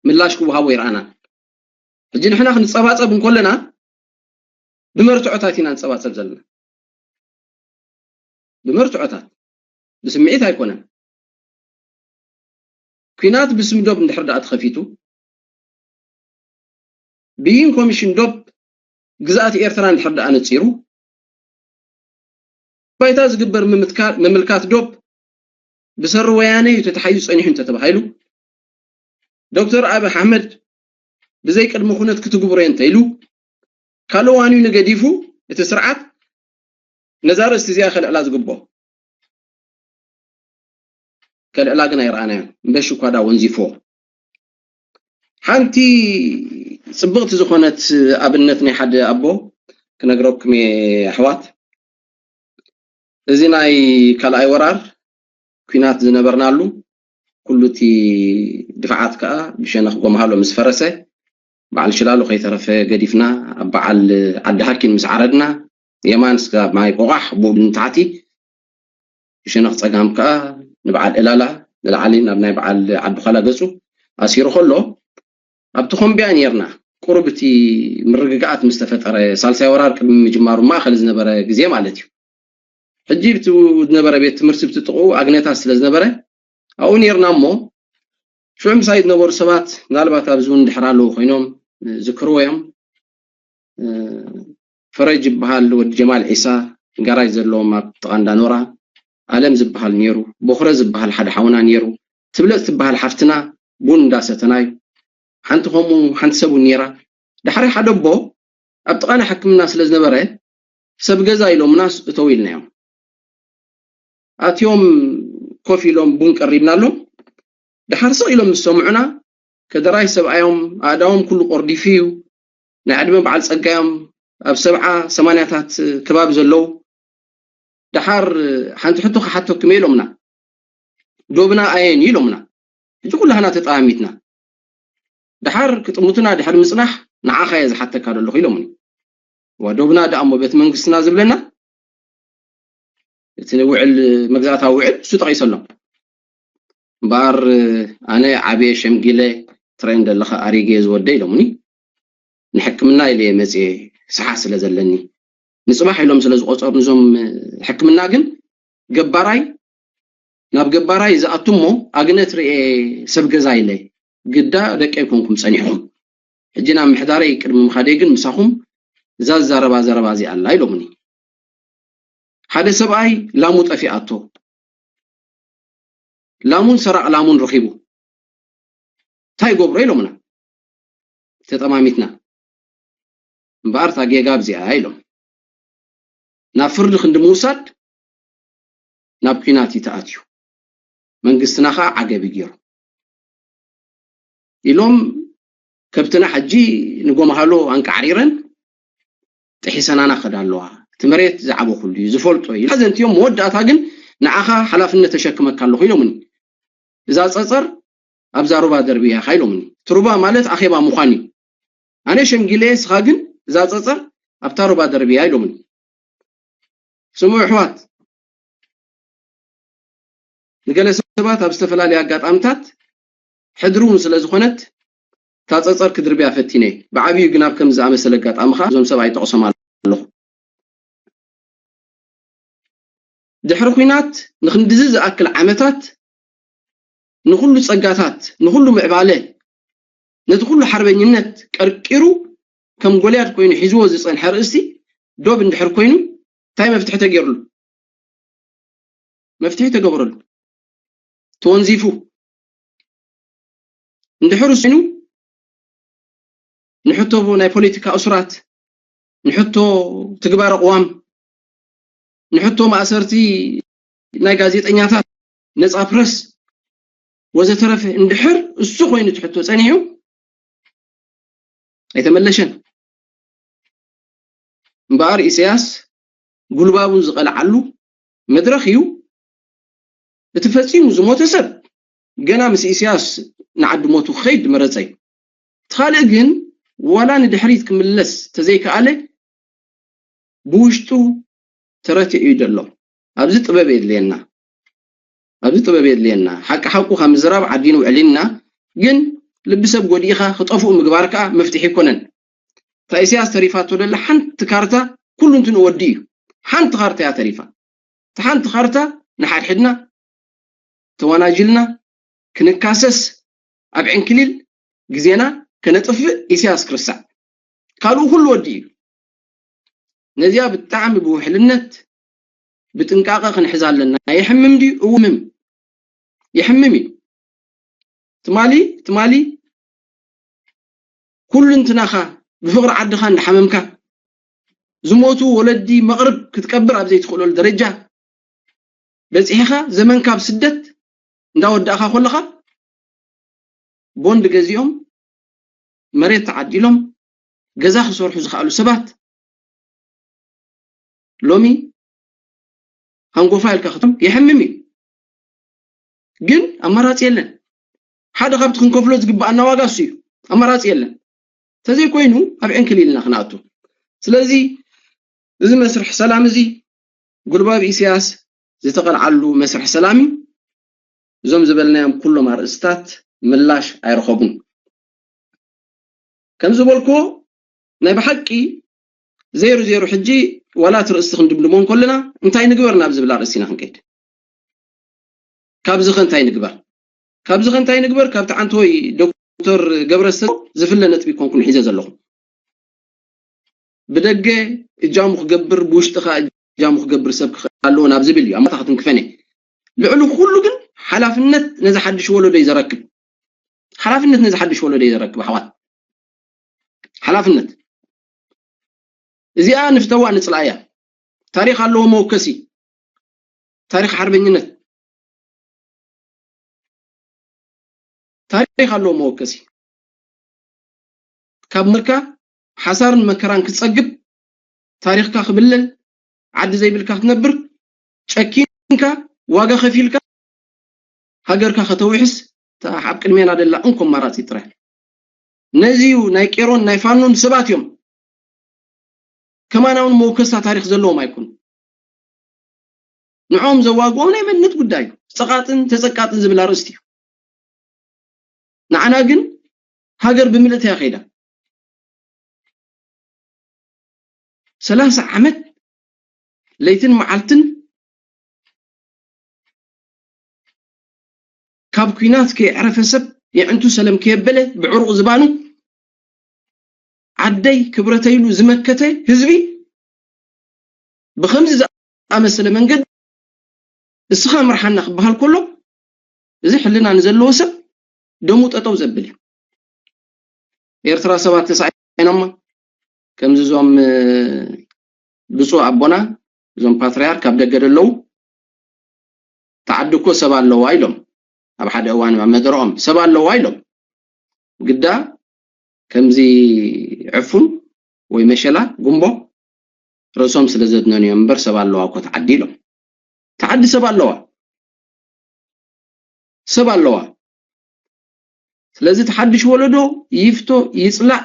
ምላሽ ክወሃቦ ይረኣና። ሕጂ ንሕና ክንጸባጸብ እንኮለና ብመርትዖታት ኢና ንጸባጸብ ዘለና። ብመርትዖታት፣ ብስምዒት ኣይኮነን። ኲናት ብስም ዶብ እንድሕር ደኣ ተኸፊቱ፣ ብይን ኮሚሽን ዶብ ግዝኣት ኤርትራ እንድሕር ደኣ ነጺሩ፣ ባይታ ዝግበር ምምትካ-፣ ምምልካት ዶብ ብሰሪ ወያነ እዩ ተታሒዙ ጸኒሑ እንተተባሂሉ፣ ዶክተር ኣብይ ኣሕመድ ብዘይ ቅድሚ ኩነት ክትግብሮ እየ እንተኢሉ፣ ካልእ ዋኒኑ ገዲፉ እቲ ስርዓት ነዛ ርእስቲ እዚኣ ከልዕላ ዝግብኦ። ከልዕላ ግን ኣይረኣናዮን። እምበሺ እኳ ዳ ወንዚፍዎ። ሓንቲ ጽብቕቲ ዝኾነት ኣብነት ናይ ሓደ ኣቦ ክነግረኩም እየ ኣሕዋት። እዚ ናይ ካልኣይ ወራር ኲናት ዝነበርናሉ፣ ኩሉ እቲ ድፍዓት ከኣ ብሸነኽ ጎምሃሎ ምስ ፈረሰ፣ በዓል ሽላሎ ከይተረፈ ገዲፍና፣ ኣብ በዓል ዓዲ ሃኪን ምስ ዓረድና፣ የማን እስካብ ማይ ቆቋሕ፣ ብኡ ንታሕቲ፣ ብሸነኽ ጸጋም ከኣ ንበዓል እላላ ንላዕሊ ናብ ናይ በዓል ዓዲ ዃላ ገጹ ኣሲሩ ከሎ፣ ኣብ ተኾምቢያ ኔርና። ቁሩብ እቲ ምርግጋኣት ምስ ተፈጠረ፣ ሳልሳይ ወራር ቅድሚ ምጅማሩ ማእከል ዝነበረ ግዜ ማለት እዩ። ሕጂ ብቲ ዝነበረ ቤት ትምህርቲ ብቲ ጥቕኡ ኣግነታት ስለ ዝነበረ፣ ኣብኡ ኔርና እሞ፣ ሽዑ ምሳይ ዝነበሩ ሰባት፣ ምናልባት ኣብዚ እውን ድሕር ኣለዉ ኮይኖም ዝክርዎ እዮም። እ፣ ፈረጅ ይበሃል ወዲ ጀማል ዒሳ፣ ጋራጅ ዘለዎም ኣብ ጥቓ እንዳ ኖራ፣ ኣለም ዝበሃል ነይሩ፣ ቦኽረ ዝበሃል ሓደ ሓውና ነይሩ፣ ትብለጽ ትበሃል ሓፍትና ቡን እንዳሰተና እዩ። ሓንቲ ከምኡ ሓንቲ ሰብ እውን ነይራ። ዳሕራይ ሓደ ኣቦ ኣብ ጥቓና ሕክምና ስለ ዝነበረ፣ ሰብ ገዛ ኢሎምና እተው ኢልናዮም። ኣትዮም ኮፍ ኢሎም ቡን ቀሪብናሎም። ደሓር ስቕ ኢሎም ምስ ሰምዑና፣ ከደራይ ሰብኣዮም፣ ኣእዳዎም ኩሉ ቆርዲፉ እዩ። ናይ ዕድመ በዓል ጸጋዮም ኣብ ሰብዓ ሰማንያታት ከባቢ ዘለዉ። ደሓር ሓንቲ ሕቶ ክሓተኩም እየ ኢሎምና። ዶብና ኣየን እዩ ኢሎምና። ሕጂ ኩላህና ተጠማሚትና። ደሓር ክጥምቱና ድሕሪ ምጽናሕ፣ ንዓኻ እየ ዝሓተካ ዘለኹ ኢሎምኒ። ዋ ዶብና ደኣ እሞ ቤት መንግስትና ዝብለና፣ እቲ ውዕል፣ መግዛእታዊ ውዕል እሱ ጠቒሰሎም። እምበኣር ኣነ ዓብየ ሸምጊለ ትረእን ዘለኻ ኣሪገ ዝወደ ኢሎምኒ። ንሕክምና ኢለ እየ መፅየ፣ ስሓ ስለ ዘለኒ። ንፅባሕ ኢሎም ስለ ዝቆፀሩ ንዞም ሕክምና ግን ገባራይ፣ ናብ ገባራይ ዝኣቱ እሞ ኣግነት ርኤ ሰብ ገዛ ኢለ ግዳ ደቂ ኣይኮንኩም ፀኒሕኹም። ሕጂ ናብ ምሕዳረይ ቅድሚ ምኻደይ ግን ምሳኹም እዛ ዝዛረባ ዘረባ እዚኣ ኣላ ኢሎምኒ። ሓደ ሰብኣይ ላሙ ጠፊኣቶ፣ ላሙን ሰራቕ ላሙን ረኺቡ እንታይ ይገብሮ ኢሎምና። ተጠማሚትና እምበኣር እታ ጌጋ ኣብዚኣ ኢሎም ናብ ፍርዲ ክንዲ ምውሳድ ናብ ኲናት እዩ ተኣትዩ። መንግስትና ከዓ ዓገቢ ገይሩ ኢሎም ከብትና ሕጂ ንጎመሃሎ ኣንቃዕሪረን ጥሒሰናና ከዳ ኣለዋ። እቲ መሬት ዝዓበኹሉ እዩ ዝፈልጦ እዩ። ሓዘንቲ እዮም። መወዳእታ ግን ንዓኻ ሓላፍነት ተሸክመካ ኣለኹ ኢሎምኒ። እዛ ፀፀር ኣብዛ ሩባ ደርብያ ኢኻ ኢሎምኒ። እቲ ሩባ ማለት ኣኼባ ምዃን እዩ። ኣነ ሸምጊለ፣ እስኻ ግን እዛ ፀፀር ኣብታ ሩባ ደርብያ ኢሎምኒ። ስሙ ኣሕዋት፣ ንገለ ሰባት ኣብ ዝተፈላለዩ ኣጋጣምታት ሕድሪ እውን ስለ ዝኾነት እታ ፀፀር ክድርብያ ፈቲነ። ብዓብዩ ግን ኣብ ከምዚ ዝኣመሰለ ኣጋጣሚ ከዓ እዞም ሰብኣይ ጠቕሶም ኣለኹ። ድሕሪ ኲናት ንክንድዚ ዝኣክል ዓመታት ንኹሉ ጸጋታት፣ ንኹሉ ምዕባለ፣ ነቲ ኩሉ ሓርበኝነት ቀርቂሩ ከም ጎልያድ ኮይኑ ሒዝዎ ዝጸንሐ ርእሲ ዶብ እንድሕር ኮይኑ እንታይ መፍትሒ ተገይርሉ? መፍትሒ ተገበረሉ። ተወንዚፉ እንድሕር ኮይኑ ንሕቶ ናይ ፖለቲካ እሱራት፣ ንሕቶ ትግባረ ቅዋም፣ ንሕቶ ማእሰርቲ ናይ ጋዜጠኛታት፣ ነፃ ፕረስ ወዘተረፈ እንድሕር እሱ ኮይኑ ትሕቶ ጸኒሑ ኣይተመለሸን። እምበኣር ኢሳያስ ጉልባቡ ዝቐልዓሉ መድረኽ እዩ። እቲ ፈጺሙ ዝሞተ ሰብ ገና ምስ ኢሳያስ ንዓዲ ሞቱ ክኸይድ መረጸ እዩ። እቲ ካልእ ግን ዋላ ንድሕሪት ክምለስ ተዘይከኣለ ብውሽጡ ተረቲዑ እዩ ዘሎ። ኣብዚ ጥበብ የድልየና። ኣብዚ ጥበብ የድልየና። ሓቂ ሓቁ ካብ ምዝራብ ዓዲን ውዕሊንና፣ ግን ልቢ ሰብ ጎዲእኻ ክጠፍኡ ምግባር ከኣ መፍትሒ ኣይኮነን። እታ ኢሳያስ ተሪፋቶ ደላ ሓንቲ ካርታ ኩሉ እንትንኡ ወዲ እዩ። ሓንቲ ካርታ እያ ተሪፋ። እታ ሓንቲ ካርታ ንሓድሕድና ተዋናጅልና ክንካሰስ ኣብ ዕንክሊል ግዜና ከነጥፍእ ኢሳያስ ክርስዕ። ካልኡ ኩሉ ወዲ እዩ። ነዚኣ ብጣዕሚ ብውሕልነት ብጥንቃቐ ክንሕዛ ኣለና። የሕምም ድዩ? እውምም የሕምም እዩ። ትማሊ ትማሊ ኩልንትናኻ ብፍቕሪ ዓድኻ እንዳሓመምካ ዝሞቱ ወለዲ መቕርብ ክትቀብር ኣብ ዘይትኽእለሉ ደረጃ በፂሕኻ ዘመንካ ኣብ ስደት እንዳወዳእኻ ከለኻ ቦንድ ገዚኦም መሬት ተዓዲሎም ገዛ ክሰርሑ ዝኽኣሉ ሰባት ሎሚ ሃንጎፋ ኢልካ ክትም የሕምም እዩ። ግን ኣማራፂ የለን። ሓደ ካብቲ ክንከፍሎ ዝግባኣና ዋጋ እሱ እዩ። ኣማራፂ የለን። ተዘይኮይኑ ኣብ ዕንክሊልና ክንኣቱ። ስለዚ እዚ መስርሕ ሰላም እዚ ጉልባብ ኢሳያስ ዝተቐልዓሉ መስርሕ ሰላም እዩ። እዞም ዝበልናዮም ኩሎም ኣርእስታት ምላሽ ኣይረኸቡን። ከም ዝበልኩዎ ናይ ብሓቂ ዜሮ ዜሮ ሕጂ ዋላ እቲ ርእስቲ ክንድምድሞ እንከለና እንታይ ንግበር ናብ ዝብል ኣርእስቲ ኢና ክንከይድ። ካብዚ ከ እንታይ ንግበር? ካብዚ ከ እንታይ ንግበር? ካብቲ ዓንተወይ ዶክተር ገብረስተ ዝፍለ ነጥቢ ኮንኩን ሒዘ ዘለኹ። ብደገ እጃሙ ክገብር ብውሽጥኻ እጃሙ ክገብር ሰብ ክኽእል ኣለዎ ናብ ዝብል እዩ ኣማታ ክትንክፈነ። ልዕሊ ኩሉ ግን ሓላፍነት ነዚ ሓድሽ ወለዶ እዩ ዘረክብ። ሓላፍነት ነዚ ሓድሽ ወለዶ እዩ ዘረክብ ኣሕዋት። ሓላፍነት እዚኣ ንፍተዋ ንፅላእያ። ታሪኽ ኣለዎ መወከሲ። ታሪኽ ሓርበኝነት ታሪኽ ኣለዎ መወከሲ። ካብ ምርካ ሓሳርን መከራን ክትፀግብ ታሪኽካ ክብለል ዓዲ ዘይብልካ ክትነብር ጨኪንካ ዋጋ ከፊልካ ሃገርካ ከተውሕስ እታ ኣብ ቅድሜና ደላ እንኮ ኣማራፂ ጥራይ። ነዚ እዩ ናይ ቄሮን ናይ ፋኖን ሰባት እዮም ከማናውን መወከስታ ታሪኽ ዘለዎም ኣይኮኑ። ንዕኦም ዘዋግኦም ናይ መንነት ጉዳይ እዩ። ፀቃጥን ተፀቃጥን ዝብል ኣርእስቲ እዩ። ንዓና ግን ሃገር ብምልእቲ እያ ከይዳ። ሰላሳ ዓመት ለይትን መዓልትን ካብ ኲናት ከየዕረፈ ሰብ የዕንቱ ሰለም ከየበለ ብዕሩቕ ዝባኑ ዓደይ ክብረተይ ኢሉ ዝመከተ ህዝቢ ብኸምዚ ዝኣመሰለ መንገዲ እስኻ ምርሓና ክበሃል ከሎ፣ እዚ ሕልና ንዘለዎ ሰብ ደሙ ጠጠው ዘብል እዩ። ኤርትራ ሰባት ተሳኢኖማ፣ ከምዚ እዞም ብፁዕ ኣቦና፣ እዞም ፓትርያርክ ኣብ ደገ ደለዉ፣ ተዓዲ እኮ ሰብ ኣለዋ ኢሎም፣ ኣብ ሓደ እዋን ኣብ መደረኦም ሰብ ኣለዋ ኢሎም፣ ግዳ ከምዚ ዕፉን ወይ መሸላ ጉምቦ ርእሶም ስለ ዘድነኑ እዮም እምበር፣ ሰብ ኣለዋ እኮ ተዓዲ ኢሎም። ተዓዲ ሰብ ኣለዋ፣ ሰብ ኣለዋ። ስለዚ እቲ ሓድሽ ወለዶ ይፍቶ ይፅላእ፣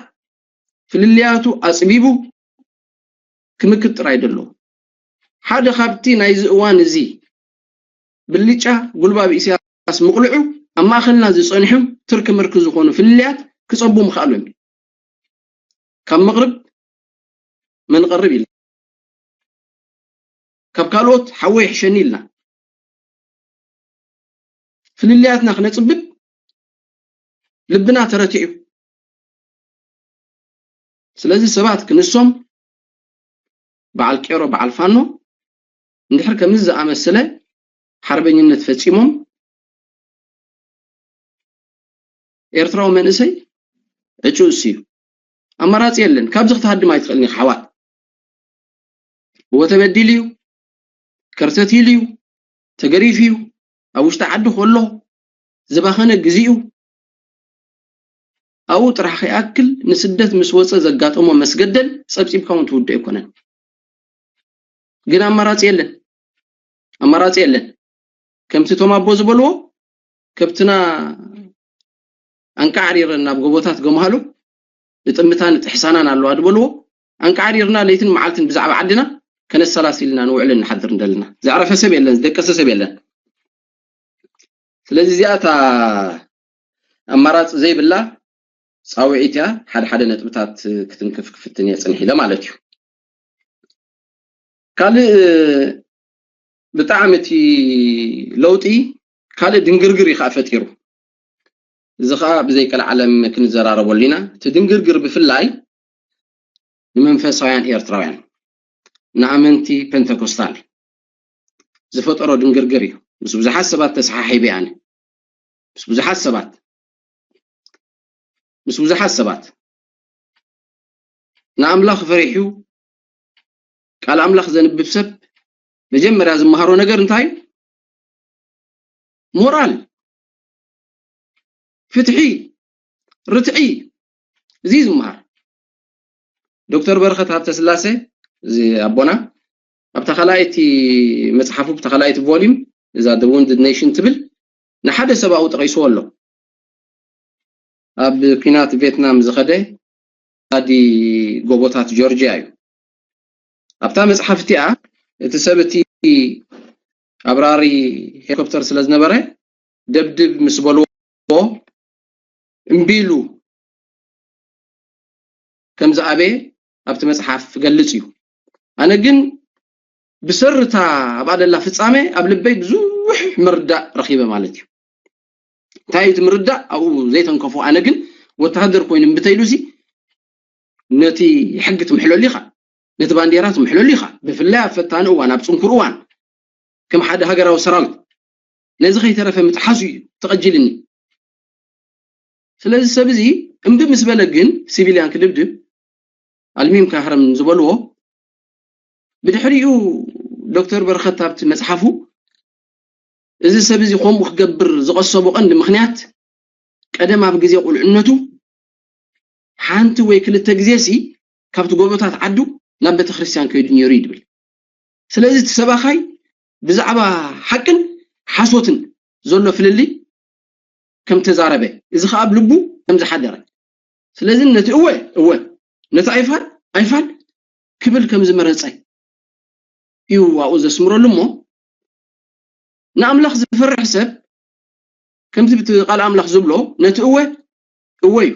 ፍልልያቱ ኣፅቢቡ ክምክት ጥራይ ደሎ። ሓደ ካብቲ ናይዚ እዋን እዚ ብልጫ ጉልባብ ኢሳያስ ምቕልዑ፣ ኣብ ማእኸልና ዝፀንሑ ትርኪ ምርኪ ዝኾኑ ፍልልያት ክፀቡ ምኽኣሉ እዩ። ካብ መቕርብ መንቐርብ ኢልና፣ ካብ ካልኦት ሓወይ ይሕሸኒ ኢልና ፍልልያትና ክነፅብብ ልብና ተረቲዑ። ስለዚ ሰባት ክንሶም፣ በዓል ቄሮ፣ በዓል ፋኖ፣ እንድሕር ከምዚ ዝኣመሰለ ሓርበኝነት ፈጺሞም፣ ኤርትራዊ መንእሰይ ዕጩ እሱ እዩ። ኣማራጺ የለን። ካብዚ ክትሃድም ኣይትኽእልን ኢኻ። ሓዋት፣ እወ፣ ተበዲሉ እዩ፣ ከርተት ኢሉ እዩ፣ ተገሪፉ እዩ፣ ኣብ ውሽጢ ዓዲ ከሎ ዝባኸነ ግዜኡ ኣብኡ ጥራሕ ከይኣክል፣ ንስደት ምስ ወጸ ዘጋጠሞ መስገደል ጸብጺብካ እውን ትውድእ ኣይኮነን። ግን ኣማራጺ የለን፣ ኣማራጺ የለን። ከምቲ እቶም ኣቦ ዝበልዎ፣ ከብትና ኣንቃዕሪረን ናብ ጎቦታት ገምሃሉ ንጥምታን ንጥሕሳናን ኣለዋ ዝበልዎ፣ ኣንቃዕሪርና ለይትን መዓልትን ብዛዕባ ዓድና ከነሰላስልና ንውዕልን ንሓድርን ዘለና። ዘዕረፈ ሰብ የለን፣ ዝደቀሰ ሰብ የለን። ስለዚ እዚኣ እታ ኣማራጺ ዘይብላ ጻውዒት እያ። ሓደ ሓደ ነጥብታት ክትንክፍ ክፍትን እየ ጽንሕ ኢለ ማለት እዩ። ካልእ ብጣዕሚ እቲ ለውጢ ካልእ ድንግርግር እዩ ከዓ ፈጢሩ። እዚ ከዓ ብዘይ ቀልዓለም ክንዘራረበሉ ኢና። እቲ ድንግርግር ብፍላይ ንመንፈሳውያን ኤርትራውያን፣ ንኣመንቲ ፔንተኮስታል ዝፈጠሮ ድንግርግር እዩ። ምስ ብዙሓት ሰባት ተሰሓሒበ ኣነ። ምስ ብዙሓት ሰባት፣ ምስ ብዙሓት ሰባት ንኣምላኽ ፈሪሑ ቃል ኣምላኽ ዘንብብ ሰብ መጀመርያ ዝመሃሮ ነገር እንታይ እዩ? ሞራል፣ ፍትሒ፣ ርትዒ፣ እዚ እዩ ዝመሃር። ዶክተር በረኸት ሃብተስላሴ፣ እዚ ኣቦና፣ ኣብታ ካልኣይቲ መጽሓፉ፣ ኣብታ ካልኣይቲ ቮሊም፣ እዛ The Wounded Nation ትብል፣ ንሓደ ሰብኣዊ ጠቒስዎ ኣሎ። ኣብ ኲናት ቬትናም ዝኸደ ኣዲ ጎቦታት ጆርጅያ እዩ። ኣብታ መጽሓፍ እቲኣ፣ እቲ ሰብ እቲ ኣብራሪ ሄሊኮፕተር ስለ ዝነበረ፣ ደብድብ ምስ በልዎ፣ እምቢ ኢሉ ከም ዝኣበየ ኣብቲ መጽሓፍ ክገልጽ እዩ። ኣነ ግን ብሰሪ እታ ኣብኣ ደላ ፍጻመ ኣብ ልበይ ብዙሕ ምርዳእ ረኺበ ማለት እዩ። እንታይ እዩ እቲ ምርዳእ? ኣብኡ ዘይተንከፎ። ኣነ ግን ወተሃደር ኮይኑ እምቢ ተይሉሲ፣ ነቲ ሕጊ ትምሕለሉ ኢኻ፣ ነቲ ባንዴራ ትምሕለሉ ኢኻ። ብፍላይ ኣብ ፈታኒ እዋን፣ ኣብ ጽንኩር እዋን፣ ከም ሓደ ሃገራዊ ሰራዊት ነዚ ከይተረፈ ምጥሓሱ እዩ ተቐጂልኒ። ስለዚ ሰብ እዚ እምቢ ምስ በለ ግን፣ ሲቪልያን ክድብድብ ኣልሚም ካህረም ዝበልዎ፣ ብድሕሪኡ ዶክተር በረኸት ኣብቲ መጽሓፉ፣ እዚ ሰብ እዚ ከምኡ ክገብር ዝቐሰቦ ቀንዲ ምኽንያት፣ ቀደም ኣብ ግዜ ቁልዕነቱ ሓንቲ ወይ ክልተ ግዜሲ ካብቲ ጎቦታት ዓዱ ናብ ቤተክርስትያን ከይዱ ነይሩ እዩ ዝብል። ስለዚ እቲ ሰባኻይ ብዛዕባ ሓቅን ሓሶትን ዘሎ ፍልልይ ከም ተዛረበ፣ እዚ ኸኣ ኣብ ልቡ ከም ዝሓደረ፣ ስለዚ ነቲ እወ እወ፣ ነቲ ኣይፋል ኣይፋል ክብል ከም ዝመረጸ እዩ ኣብኡ ዘስምረሉ። እሞ ንኣምላኽ ዝፈርሕ ሰብ፣ ከምቲ ብቲ ቃል ኣምላኽ ዝብሎ፣ ነቲ እወ እወ እዩ፣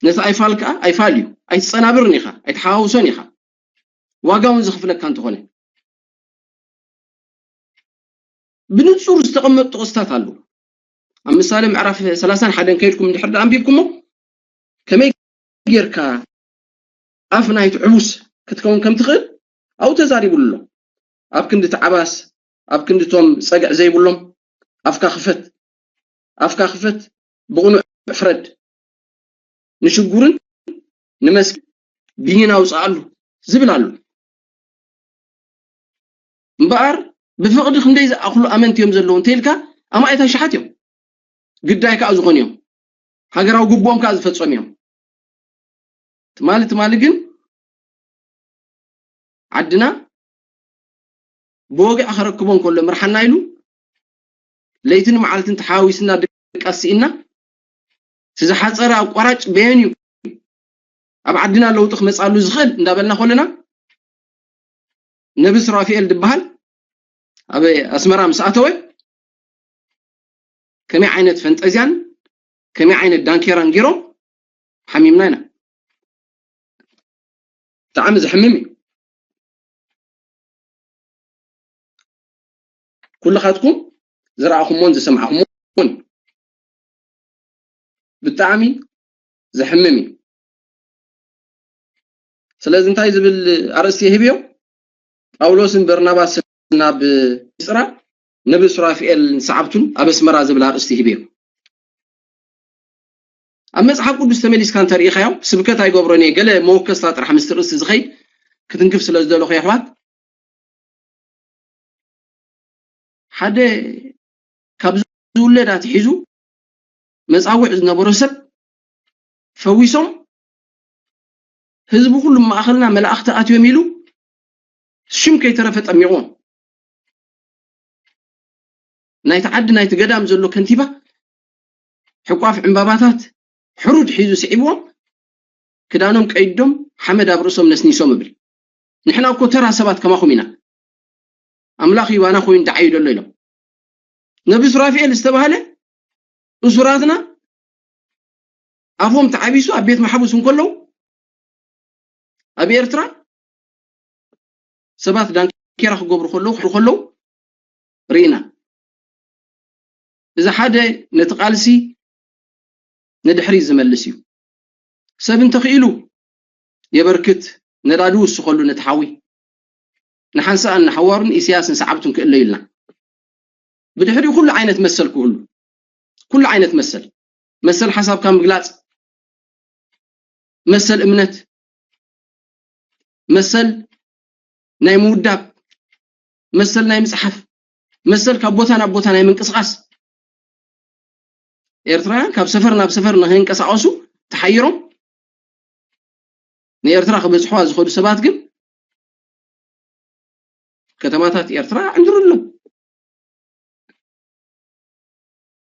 ነቲ ኣይፋል ከኣ ኣይፋል እዩ። ኣይትጸናብርን ኢኻ፣ ኣይትሓዋውሶን ኢኻ፣ ዋጋ እውን ዝኽፍለካ እንተኾነ። ብንጹር ዝተቐመጡ ጥቕስታት ኣለዉ። ኣብ ምሳሌ ምዕራፍ ሰላሳን ሓደን ከይድኩም እንድሕር ደኣ ኣንቢብኩሞ፣ ከመይ ጌርካ ኣፍ ናይቲ ዕቡስ ክትከውን ከም ትኽእል ኣብኡ ተዛሪቡሉ ኣሎ። ኣብ ክንዲ ተዓባስ፣ ኣብ ክንዲ ቶም ጸግዕ ዘይብሎም ኣፍካ ክፈት፣ ኣፍካ ክፈት፣ ብቕኑዕ ፍረድ፣ ንሽጉርን ንመስኪን ብይን ኣውፅኣሉ ዝብል ኣሎ። እምበኣር ብፍቕዲ ክንደይ ዝኣኽሉ ኣመንቲ እዮም ዘለዉ እንተኢልካ ኣማኢት ኣሽሓት እዮም። ግዳይ ከዓ ዝኾኑ እዮም። ሃገራዊ ግቡኦም ከዓ ዝፈጸሙ እዮም። ትማሊ ትማሊ ግን ዓድና ብወግዒ ከረክቦ እንከሎ ምርሓና ኢሉ ለይትን መዓልትን ተሓዋዊስና ድቃስ ስኢና እቲ ዝሓፀረ ኣቋራጭ በየን እዩ ኣብ ዓድና ለውጢ ክመፃሉ ዝኽእል እንዳበልና ከለና ነብስ ራፊኤል ዝበሃል ኣብ ኣስመራ ምስ ኣተወ ከመይ ዓይነት ፈንጠዝያን ከመይ ዓይነት ዳንኬራን ገይሮም ሓሚምና ኢና። ብጣዕሚ ዘሕምም እዩ። ኩልኻትኩም ዝረኣኹሞን ዝሰማዕኹሞን ብጣዕሚ ዘሕምም እዩ። ስለዚ እንታይ ዝብል ኣርእስቲ ይህብዮ? ጳውሎስን በርናባስን ናብ ሚስጥራ ነብስ ሱራፊኤል ሰዓብቱን ኣብ ኣስመራ ዝብል ኣርእስቲ ይህብዮ። ኣብ መጽሓፍ ቅዱስ ተመሊስካ እንተርኢኻዮ ስብከት ኣይገብሮን እየ፣ ገለ መወከስታ ጥራሕ ምስቲ ርእሲ ዝኸይድ ክትንክፍ ስለ ዝደለኹ የሕዋት። ሓደ ካብ ዝውለድ ኣትሒዙ መጻውዕ ዝነበሮ ሰብ ፈዊሶም ህዝቢ ኩሉ ማእኸልና መላእኽቲ ኣትዮም ኢሉ ሽም ከይተረፈ ጠሚቕዎም። ናይቲ ዓዲ ናይቲ ገዳም ዘሎ ከንቲባ ሕቋፍ ዕምባባታት ሕሩድ ሒዙ ስዒብዎም ክዳኖም ቀይዶም ሓመድ ኣብ ርእሶም ነስኒሶም እብል። ንሕና እኮ ተራ ሰባት ከማኹም ኢና። ኣምላኽ እዩ ባና ኮይኑ ደዓዩ ደሎ ኢሎም። ነቢ ሱራፊኤል ዝተባህለ እሱራትና ኣፎም ተዓቢሱ ኣብ ቤት ማሕቡስ እንከለዉ ኣብ ኤርትራ ሰባት ዳንኬራ ክገብሩ ከለዉ ክሕሩ ከለዉ ርኢና። እዚ ሓደ ነቲ ቃልሲ ንድሕሪት ዝመልስ እዩ። ሰብ እንተኽኢሉ የበርክት፣ ነዳዲ ውስኸሉ ነቲ ሓዊ። ንሓንሳእን ንሓዋሩን ኢሳያስን ሰዓብቱን ክእለዩልና። ብድሕሪኡ ኩሉ ዓይነት መሰል ክህሉ፣ ኩሉ ዓይነት መሰል፣ መሰል ሓሳብካ ምግላጽ፣ መሰል እምነት፣ መሰል ናይ ምውዳብ፣ መሰል ናይ ምጽሓፍ፣ መሰል ካብ ቦታ ናብ ቦታ ናይ ምንቅስቓስ። ኤርትራውያን ካብ ሰፈር ናብ ሰፈር ንክንቀሳቐሱ ተሓይሮም ንኤርትራ ክበጽሕዋ ዝኸዱ ሰባት ግን ከተማታት ኤርትራ ዕንድሩ ኣሎ።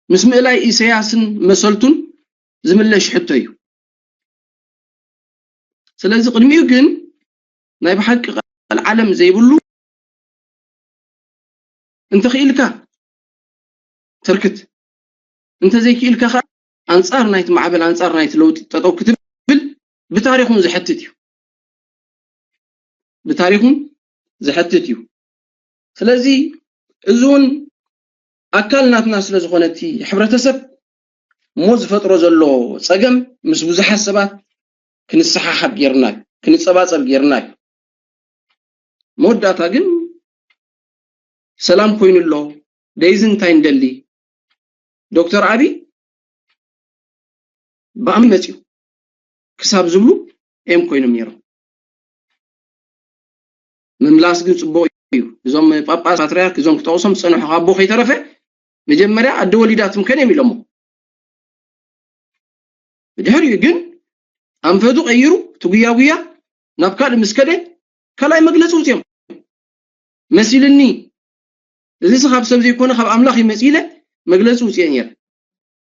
ምስ ምእላይ ኢሳያስን መሰልቱን ዝምለሽ ሕቶ እዩ። ስለዚ ቅድሚኡ ግን ናይ ብሓቂ ቀልዓለም ዘይብሉ እንተኽኢልካ ተርክት፣ እንተዘይክኢልካ ከዓ ኣንጻር ናይቲ ማዕበል ኣንጻር ናይቲ ለውጢ ጠጠው ክትብል ብታሪኹን ዘሕትት እዩ። ብታሪኹን ዘሕትት እዩ። ስለዚ እዚ እውን ኣካል ናትና ስለ ዝኾነ እቲ ሕብረተሰብ እሞ ዝፈጥሮ ዘሎ ጸገም ምስ ብዙሓት ሰባት ክንሰሓሓብ ጌርና እዩ፣ ክንጸባጸብ ጌርና እዩ። መወዳእታ ግን ሰላም ኮይኑ ኣሎ። ደይዚ እንታይ እንደሊ ዶክተር ኣቢ ብኣም መፅዩ ክሳብ ዝብሉ እዮም ኮይኖም ነይሮም። ምምላስ ግን ፅቡቅ እዩ። እዞም ጳጳስ ፓትርያርክ እዞም ክጠቕሶም ዝፀንሑ ካብ ኣቦ ከይተረፈ መጀመርያ ኣደ ወሊዳትም ከን እዮም ኢሎሞ። ብድሕሪኡ ግን ኣንፈቱ ቀይሩ ትጉያጉያ ናብ ካልእ ምስ ከደ ካልኣይ መግለፂ ውፅኦም መሲልኒ እዚ ካብ ሰብ ዘይኮነ ካብ ኣምላኽ ይመፅ ኢለ መግለፂ ውፅኦ ነይረ።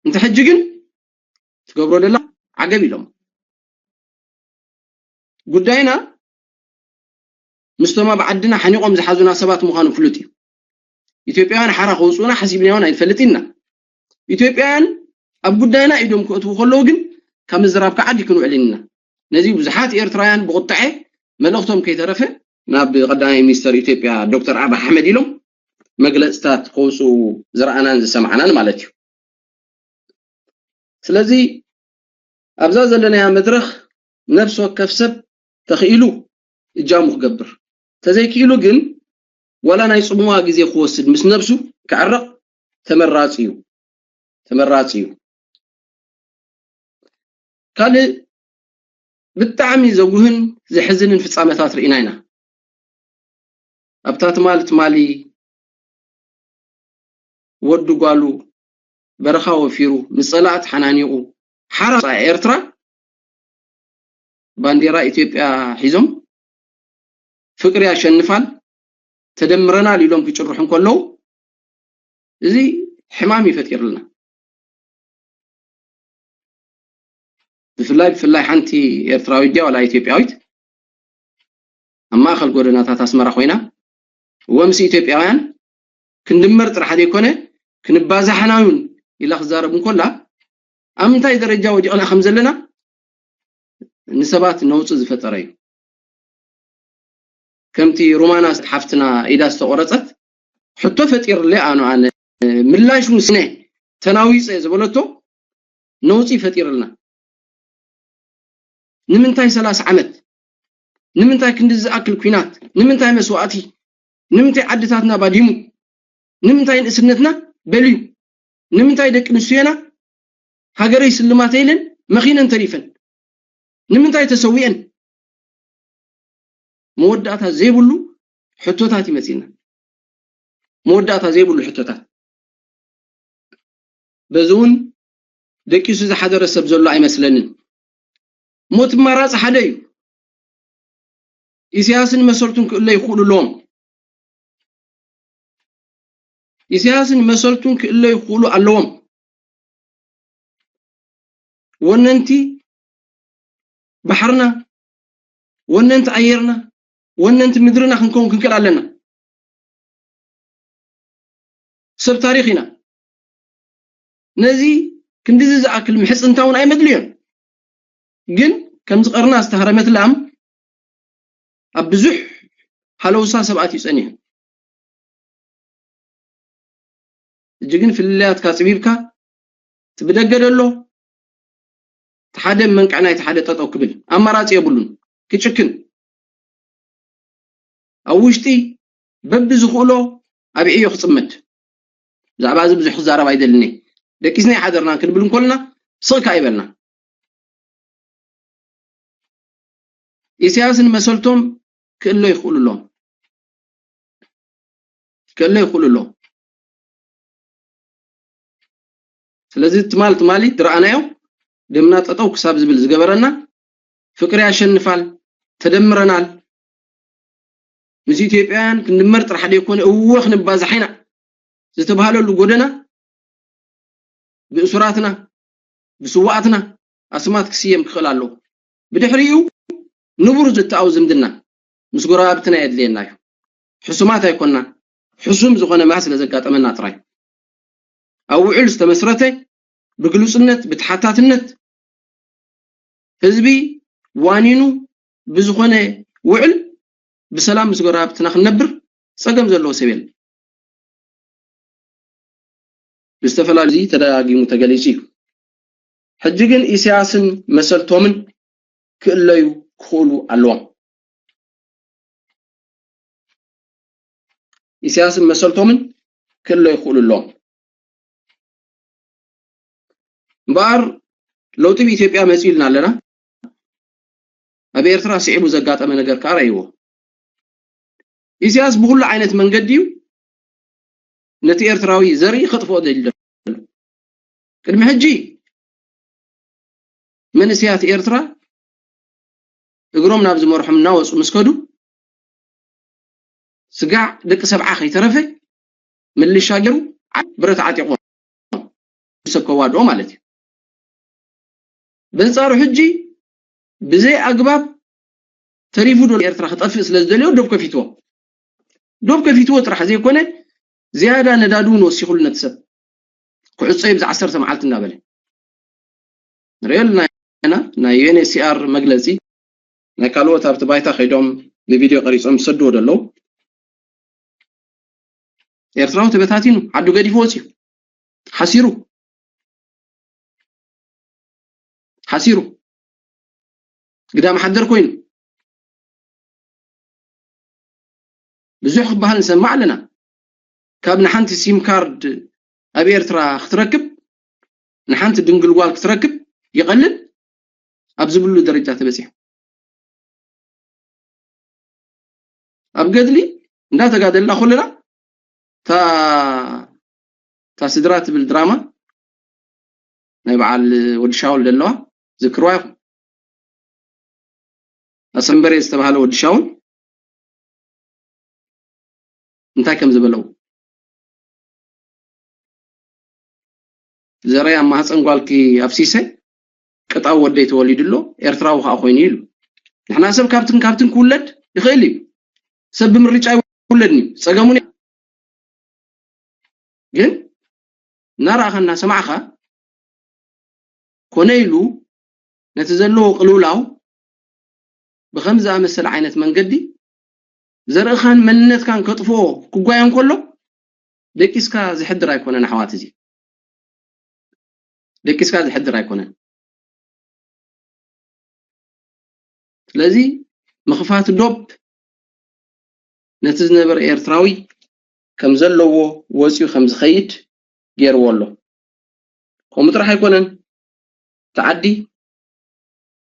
እንተ ሕጂ ግን ትገብሮ ደላ ዓገብ ኢሎም ጉዳይና ምስቶም ኣብ ዓድና ሓኒቖም ዝሓዙና ሰባት ምዃኑ ፍሉጥ እዩ። ኢትዮጵያውያን ሓራ ከውፅኡና ሓሲብናዮን ኣይንፈልጥ ኢና። ኢትዮጵያውያን ኣብ ጉዳይና ኢዶም ክእትዉ ከለዉ ግን ካብ ምዝራብ ከዓ ዲ ክንውዕል ኢና። ነዚ ብዙሓት ኤርትራውያን ብቁጥዐ መልእኽቶም ከይተረፈ ናብ ቀዳማይ ሚኒስተር ኢትዮጵያ ዶክተር ኣብይ ኣሕመድ ኢሎም መግለፅታት ከውፅኡ ዝረኣናን ዝሰማዕናን ማለት እዩ። ስለዚ ኣብዛ ዘለናያ መድረኽ ነፍሲ ወከፍ ሰብ ተኽኢሉ እጃሙ ክገብር፣ ተዘይክኢሉ ግን ዋላ ናይ ጽምዋ ግዜ ክወስድ ምስ ነብሱ ክዕረቕ ተመራጺ እዩ። ተመራጺ እዩ። ካልእ ብጣዕሚ ዘጉህን ዘሕዝንን ፍጻመታት ርኢና ኢና። ኣብታ ትማል ትማሊ ወዲ ጓሉ በረኻ ወፊሩ፣ ንጸላእት ሓናኒቑ፣ ሓራ ኤርትራ ባንዴራ ኢትዮጵያ ሒዞም፣ "ፍቅር ያሸንፋል፣ ተደምረናል" ኢሎም ክጭርሑ እንከለዉ፣ እዚ ሕማም እዩ ፈጢርልና። ብፍላይ፣ ብፍላይ ሓንቲ ኤርትራዊት ድያ ዋላ ኢትዮጵያዊት ኣብ ማእከል ጎደናታት ኣስመራ ኮይና፣ "እወ፣ ምስ ኢትዮጵያውያን ክንድመር ጥራሕ ዘይኮነ፣ ክንባዛሕና እውን" ኢላ ክዛረብ እንኮላ፣ ኣብ ምንታይ ደረጃ ወዲቕና ከም ዘለና ንሰባት ነውጺ ዝፈጠረ እዩ። ከምቲ ሩማና ሓፍትና ኢዳ ዝተቆረጸት ሕቶ ፈጢርለ፣ ኣነ፣ ኣነ ምላሽ ውስነ ተናዊጸ ዝበለቶ ነውጺ ፈጢርልና። ንምንታይ ሰላሳ ዓመት? ንምንታይ ክንዲ ዝኣክል ኲናት? ንምንታይ መስዋእቲ? ንምንታይ ዓድታትና ባዲሙ? ንምንታይ ንእስነትና በልዩ? ንምንታይ ደቂ ኣንስትዮና ሃገረይ ስልማተ ኢለን መኺነን ተሪፈን? ንምንታይ ተሰዊአን? መወዳእታ ዘይብሉ ሕቶታት ይመጽእና። መወዳእታ ዘይብሉ ሕቶታት። በዚ እውን ደቂሱ ዝሓደረ ሰብ ዘሎ ኣይመስለንን። ሞት ኣማራጺ ሓደ እዩ። ኢሳያስን መሰልቱን ክእለ ይኽእሉ ኣለዎም። ኢሳያስን መሰልቱን ክእለ ይኽእሉ ኣለዎም። ወነንቲ ባሕርና፣ ወነንቲ ኣየርና፣ ወነንቲ ምድርና ክንከውን ክንክእል ኣለና። ሰብ ታሪኽ ኢና። ነዚ ክንዲዚ ዝኣክል ምሕጽንታ እውን ኣይመድልዮን። ግን ከምዚ ቀርና ዝተሃረመት ላም ኣብ ብዙሕ ሃለውሳ ሰባት እዩ ጸኒሑ። ሕጂ ግን ፍልልያትካ ጽቢብካ፣ እቲ ብደገ ደሎ፣ እቲ ሓደ መንቅዕ ናይቲ ሓደ ጠጠው ክብል ኣማራጺ የብሉን። ክጭክን፣ ኣብ ውሽጢ በብዝኽእሎ ኣብ ዕዮ ክጽመድ። ብዛዕባ እዚ ብዙሕ ክዛረብ ኣይደልን እየ። ደቂስና ይሓደርና ክንብል እንኮልና ስቕ ከኣ ይበልና። ኢሳያስን መሰልቶም ክእሎ ይኽእሉ ኣለዎም። ክእሎ ይኽእሉ ኣለዎም። ስለዚ ትማል ትማሊ ዝረኣናዮ ደምና ጠጠው ክሳብ ዝብል ዝገበረና ፍቅር ያሸንፋል፣ ተደምረናል፣ ምስ ኢትዮጵያውያን ክንድመር ጥራሕ ዘይኮነ እወ ክንባዛሕ ኢና ዝተባህለሉ ጎደና ብእሱራትና፣ ብስዋኣትና ኣስማት ክስየም ክኽእል ኣለዎ። ብድሕሪኡ ንቡር ዘተኣው ዝምድና ምስ ጎረባብትና የድልየና እዩ። ሕሱማት ኣይኮንናን። ሕሱም ዝኾነ መራ ስለ ዘጋጠመና ጥራይ። ኣብ ውዕል ዝተመስረተ፣ ብግሉጽነት፣ ብተሓታትነት፣ ህዝቢ ዋኒኑ ብዝኾነ ውዕል ብሰላም ምስ ጎረባብትና ክንነብር ጸገም ዘለዎ ሰብ የለን። ብዝተፈላለዩ ተደጋጊሙ ተገሊጹ እዩ። ሕጂ ግን ኢሳያስን መሰልቶምን ክእለዩ ክኽእሉ ኣለዎም። ኢሳያስን መሰልቶምን ክእለዩ ክኽእሉ ኣለዎም። እምበኣር ለውጢ ብኢትዮጵያ መጺኡ ኢልና ኣለና። ኣብ ኤርትራ ስዒቡ ዘጋጠመ ነገር ከኣ ረኣይዎ። ኢሳያስ ብኹሉ ዓይነት መንገዲ እዩ ነቲ ኤርትራዊ ዘርኢ ከጥፍኦ ደልዩ ዘሎ። ቅድሚ ሕጂ መንእሰያት ኤርትራ እግሮም ናብ ዝመርሖም እናወጹ ምስ ከዱ፣ ስጋዕ ደቂ ሰብዓ ከይተረፈ ምልሻ ገይሩ ዓ-፣ ብረት ዓጢቑ ሰብ ከዋድኦ ማለት እዩ። በንጻሩ ሕጂ ብዘይ ኣግባብ ተሪፉ ዶ ኤርትራ ክጠፍእ ስለ ዝደልዮ ዶብ ከፊትዎ። ዶብ ከፊትዎ ጥራሕ ዘይኮነ፣ ዝያዳ ነዳዲ እውን ወሲኹሉ ነቲ ሰብ። ክዕጾ እዩ ብዛ ዓሰርተ መዓልቲ እናበለ። ንሪኦ ኣለና ኢና፣ ናይ ዩ ኤን ኤች ሲ ኣር መግለጺ፣ ናይ ካልኦት ኣብቲ ባይታ ከይዶም ብቪድዮ ቀሪጾም ዝሰድዎ ዘለዉ። ኤርትራዊ ተበታቲኑ፣ ዓዱ ገዲፉ ወጺኡ። ሓሲሩ። ሓሲሩ። ግዳም ሓደር ኮይኑ። ብዙሕ ክበሃል ንሰማዕ ኣለና። ካብ ንሓንቲ ሲም ካርድ ኣብ ኤርትራ ክትረክብ፣ ንሓንቲ ድንግል ጓል ክትረክብ ይቐልል ኣብ ዝብሉ ደረጃ ተበጺሑ። ኣብ ገድሊ እንዳተጋደልና ኩልና፣ እታ እታ ስድራ ትብል ድራማ ናይ በዓል ወዲ ሻውል ዘለዋ ዝክርዋ ኢኹም። ኣሰንበሬ ዝተባሃለ ወዲ ሻውል እንታይ ከም ዝበለው፣ ዘረይ ኣብ ማህፀን ጓልኪ ኣፍሲሰ ቅጣው ወደይ ተወሊዱ ኣሎ፣ ኤርትራዊ ከዓ ኮይኑ ኢሉ። ንሕና ሰብ ካብትን ካብትን ክውለድ ይኽእል እዩ። ሰብ ብምርጫ ይውለድን እዩ። ጸገሙን ግን እናረኣኻ እናሰማዕኻ ኮነ ኢሉ ነቲ ዘለዎ ቅልውላው ብኸም ዝኣመሰለ ዓይነት መንገዲ ዘርእኻን መንነትካን ከጥፍኦ ክጓየ እንከሎ ደቂስካ ዝሕድር ኣይኮነን ኣሕዋት። እዚ ደቂስካ ዝሕድር ኣይኮነን። ስለዚ ምኽፋት ዶብ ነቲ ዝነበረ ኤርትራዊ ከም ዘለዎ ወፂኡ ከም ዝኸይድ ገይርዎ ኣሎ። ከምኡ ጥራሕ ኣይኮነን፣ እቲ ዓዲ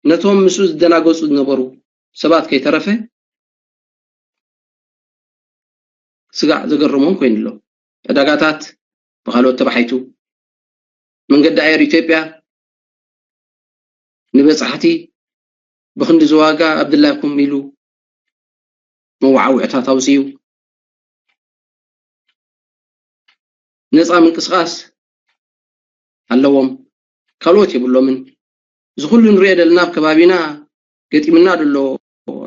ነቶም ምስኡ ዝደናገፁ ዝነበሩ ሰባት ከይተረፈ ስጋዕ ዘገርሞም ኮይኑ ኣሎ። ዕዳጋታት ብካልኦት ተባሒቱ፣ መንገዲ ኣየር ኢትዮጵያ ንበጻሕቲ ብክንዲ ዝዋጋ ኣብ ድላይኩም ኢሉ መዋዓውዕታት ኣውፅዩ። ነፃ ምንቅስቃስ ኣለዎም፣ ካልኦት የብሎምን። እዚ ኩሉ ንሪኦ ዘለና ኣብ ከባቢና ገጢምና ዘሎ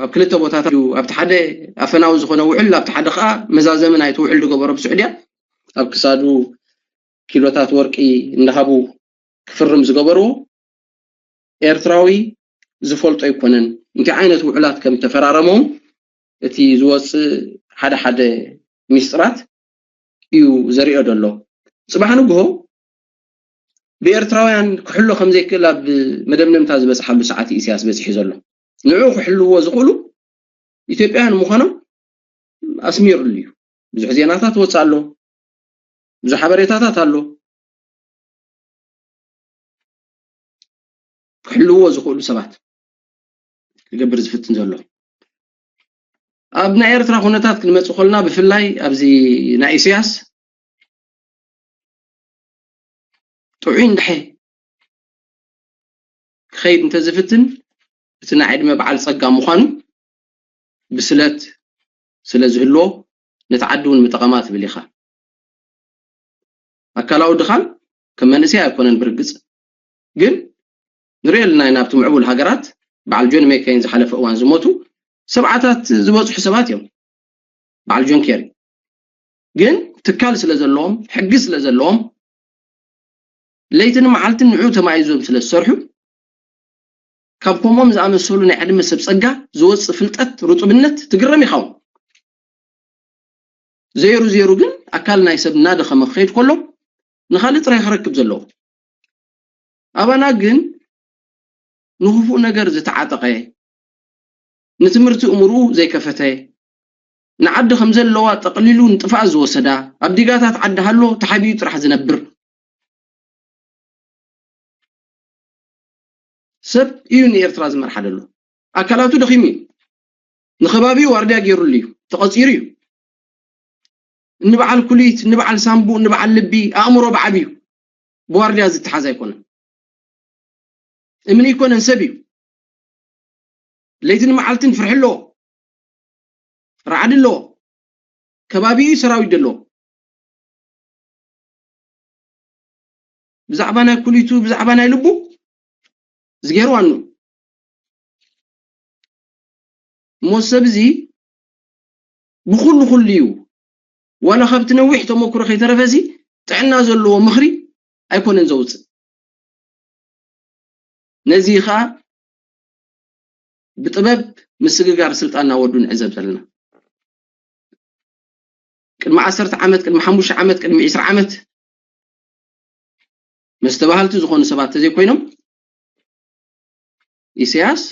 ኣብ ክልተ ቦታታት እዩ። ኣብቲ ሓደ ኣፈናዊ ዝኾነ ውዕል፣ ኣብቲ ሓደ ከዓ መዛዘሚ ናይቲ ውዕል ዝገበሮ ብስዑድያ ኣብ ክሳዱ ኪሎታት ወርቂ እንዳሃቡ ክፍርም ዝገበርዎ ኤርትራዊ ዝፈልጦ ኣይኮነን። እንታይ ዓይነት ውዕላት ከም ተፈራረሞም እቲ ዝወፅእ ሓደ ሓደ ሚስጥራት እዩ ዘሪኦ ዘሎ። ፅባሕ ንግሆ ብኤርትራውያን ክሕሎ ከም ዘይክእል ኣብ መደምደምታ ዝበፅሓሉ ሰዓት ኢሳያስ በፂሑ ዘሎ። ንዑ ክሕልዎ ዝኽእሉ ኢትዮጵያውያን ምዃኖም ኣስሚሩሉ እዩ። ብዙሕ ዜናታት ወፅእ ኣሎ፣ ብዙሕ ሓበሬታታት ኣሎ። ክሕልዎ ዝኽእሉ ሰባት ክገብር ዝፍትን ዘሎ። ኣብ ናይ ኤርትራ ኩነታት ክንመጽእ ከለና፣ ብፍላይ ኣብዚ ናይ ኢሳያስ ጥዑይ እንድሐ ክኸይድ እንተዝፍትን፣ እቲ ናይ ዕድመ በዓል ጸጋ ምዃኑ ብስለት ስለ ዝህልዎ፣ ነቲ ዓዲ እውን ምጠቐማ ትብል ኢኻ። ኣካላዊ ድኻም ከም መንእሰይ ኣይኮነን ብርግጽ፣ ግን ንሪኦ ኣለና ኢና ኣብቲ ምዕቡል ሃገራት በዓል ጆን ሜከይን ዝሓለፈ እዋን ዝሞቱ ሰብዓታት ዝበጽሑ ሰባት እዮም። በዓል ጆን ኬሪ ግን ትካል ስለ ዘለዎም፣ ሕጊ ስለ ዘለዎም፣ ለይትን መዓልትን ንዑ ተማይዞም ስለ ዝሰርሑ፣ ካብ ከምኦም ዝኣመሰሉ ናይ ዕድመ ሰብ ጸጋ ዝወጽእ ፍልጠት፣ ርጡብነት ትግረም ኢኻ እውን። ዘይሩ ዘይሩ ግን ኣካል ናይ ሰብ እናደኸመ ክኸይድ ከሎ ንኻልእ ጥራይ ክረክብ ዘለዎ። ኣባና ግን ንኽፉእ ነገር ዝተዓጠቐ፣ ንትምህርቲ እምርኡ ዘይከፈተ፣ ንዓዲ ከም ዘለዋ ጠቕሊሉ ንጥፍኣት ዝወሰዳ፣ ኣብ ዲጋታት ዓዲ ሃሎ ተሓቢኡ ጥራሕ ዝነብር ሰብ እዩ ንኤርትራ ዝመርሓ ዘሎ። ኣካላቱ ደኺሙ እዩ። ንኸባቢኡ ዋርድያ ገይሩሉ እዩ። ተቐጺሩ እዩ። እንበዓል ኩሊት፣ እንበዓል ሳምቡ፣ እንበዓል ልቢ፣ ኣእምሮ ብዓብዩ ብዋርድያ ዝተሓዝ ኣይኮነን። እምኒ ኣይኮነን፣ ሰብ እዩ። ለይትን መዓልትን ፍርሒ ኣለዎ። ራዕዲ ኣለዎ። ከባቢኡ ሰራዊት ኣለዎ። ብዛዕባ ናይ ኩሊቱ፣ ብዛዕባ ናይ ልቡ ዝገይሩ ኣኑ። እሞ ሰብ እዚ ብኹሉ ኩሉ እዩ። ዋላ ካብቲ ነዊሕ ተመክሮ ከይተረፈ እዚ ጥዕና ዘለዎ ምኽሪ ኣይኮነን ዘውፅእ። ነዚ ኸኣ ብጥበብ ምስግጋር ስልጣን እናወዱ ንዕዘብ ዘለና። ቅድሚ ዓሰርተ ዓመት፣ ቅድሚ ሓሙሽተ ዓመት፣ ቅድሚ ዕስራ ዓመት መስተባሃልቲ ዝኾኑ ሰባት ተዘይኮይኖም፣ ኢሳያስ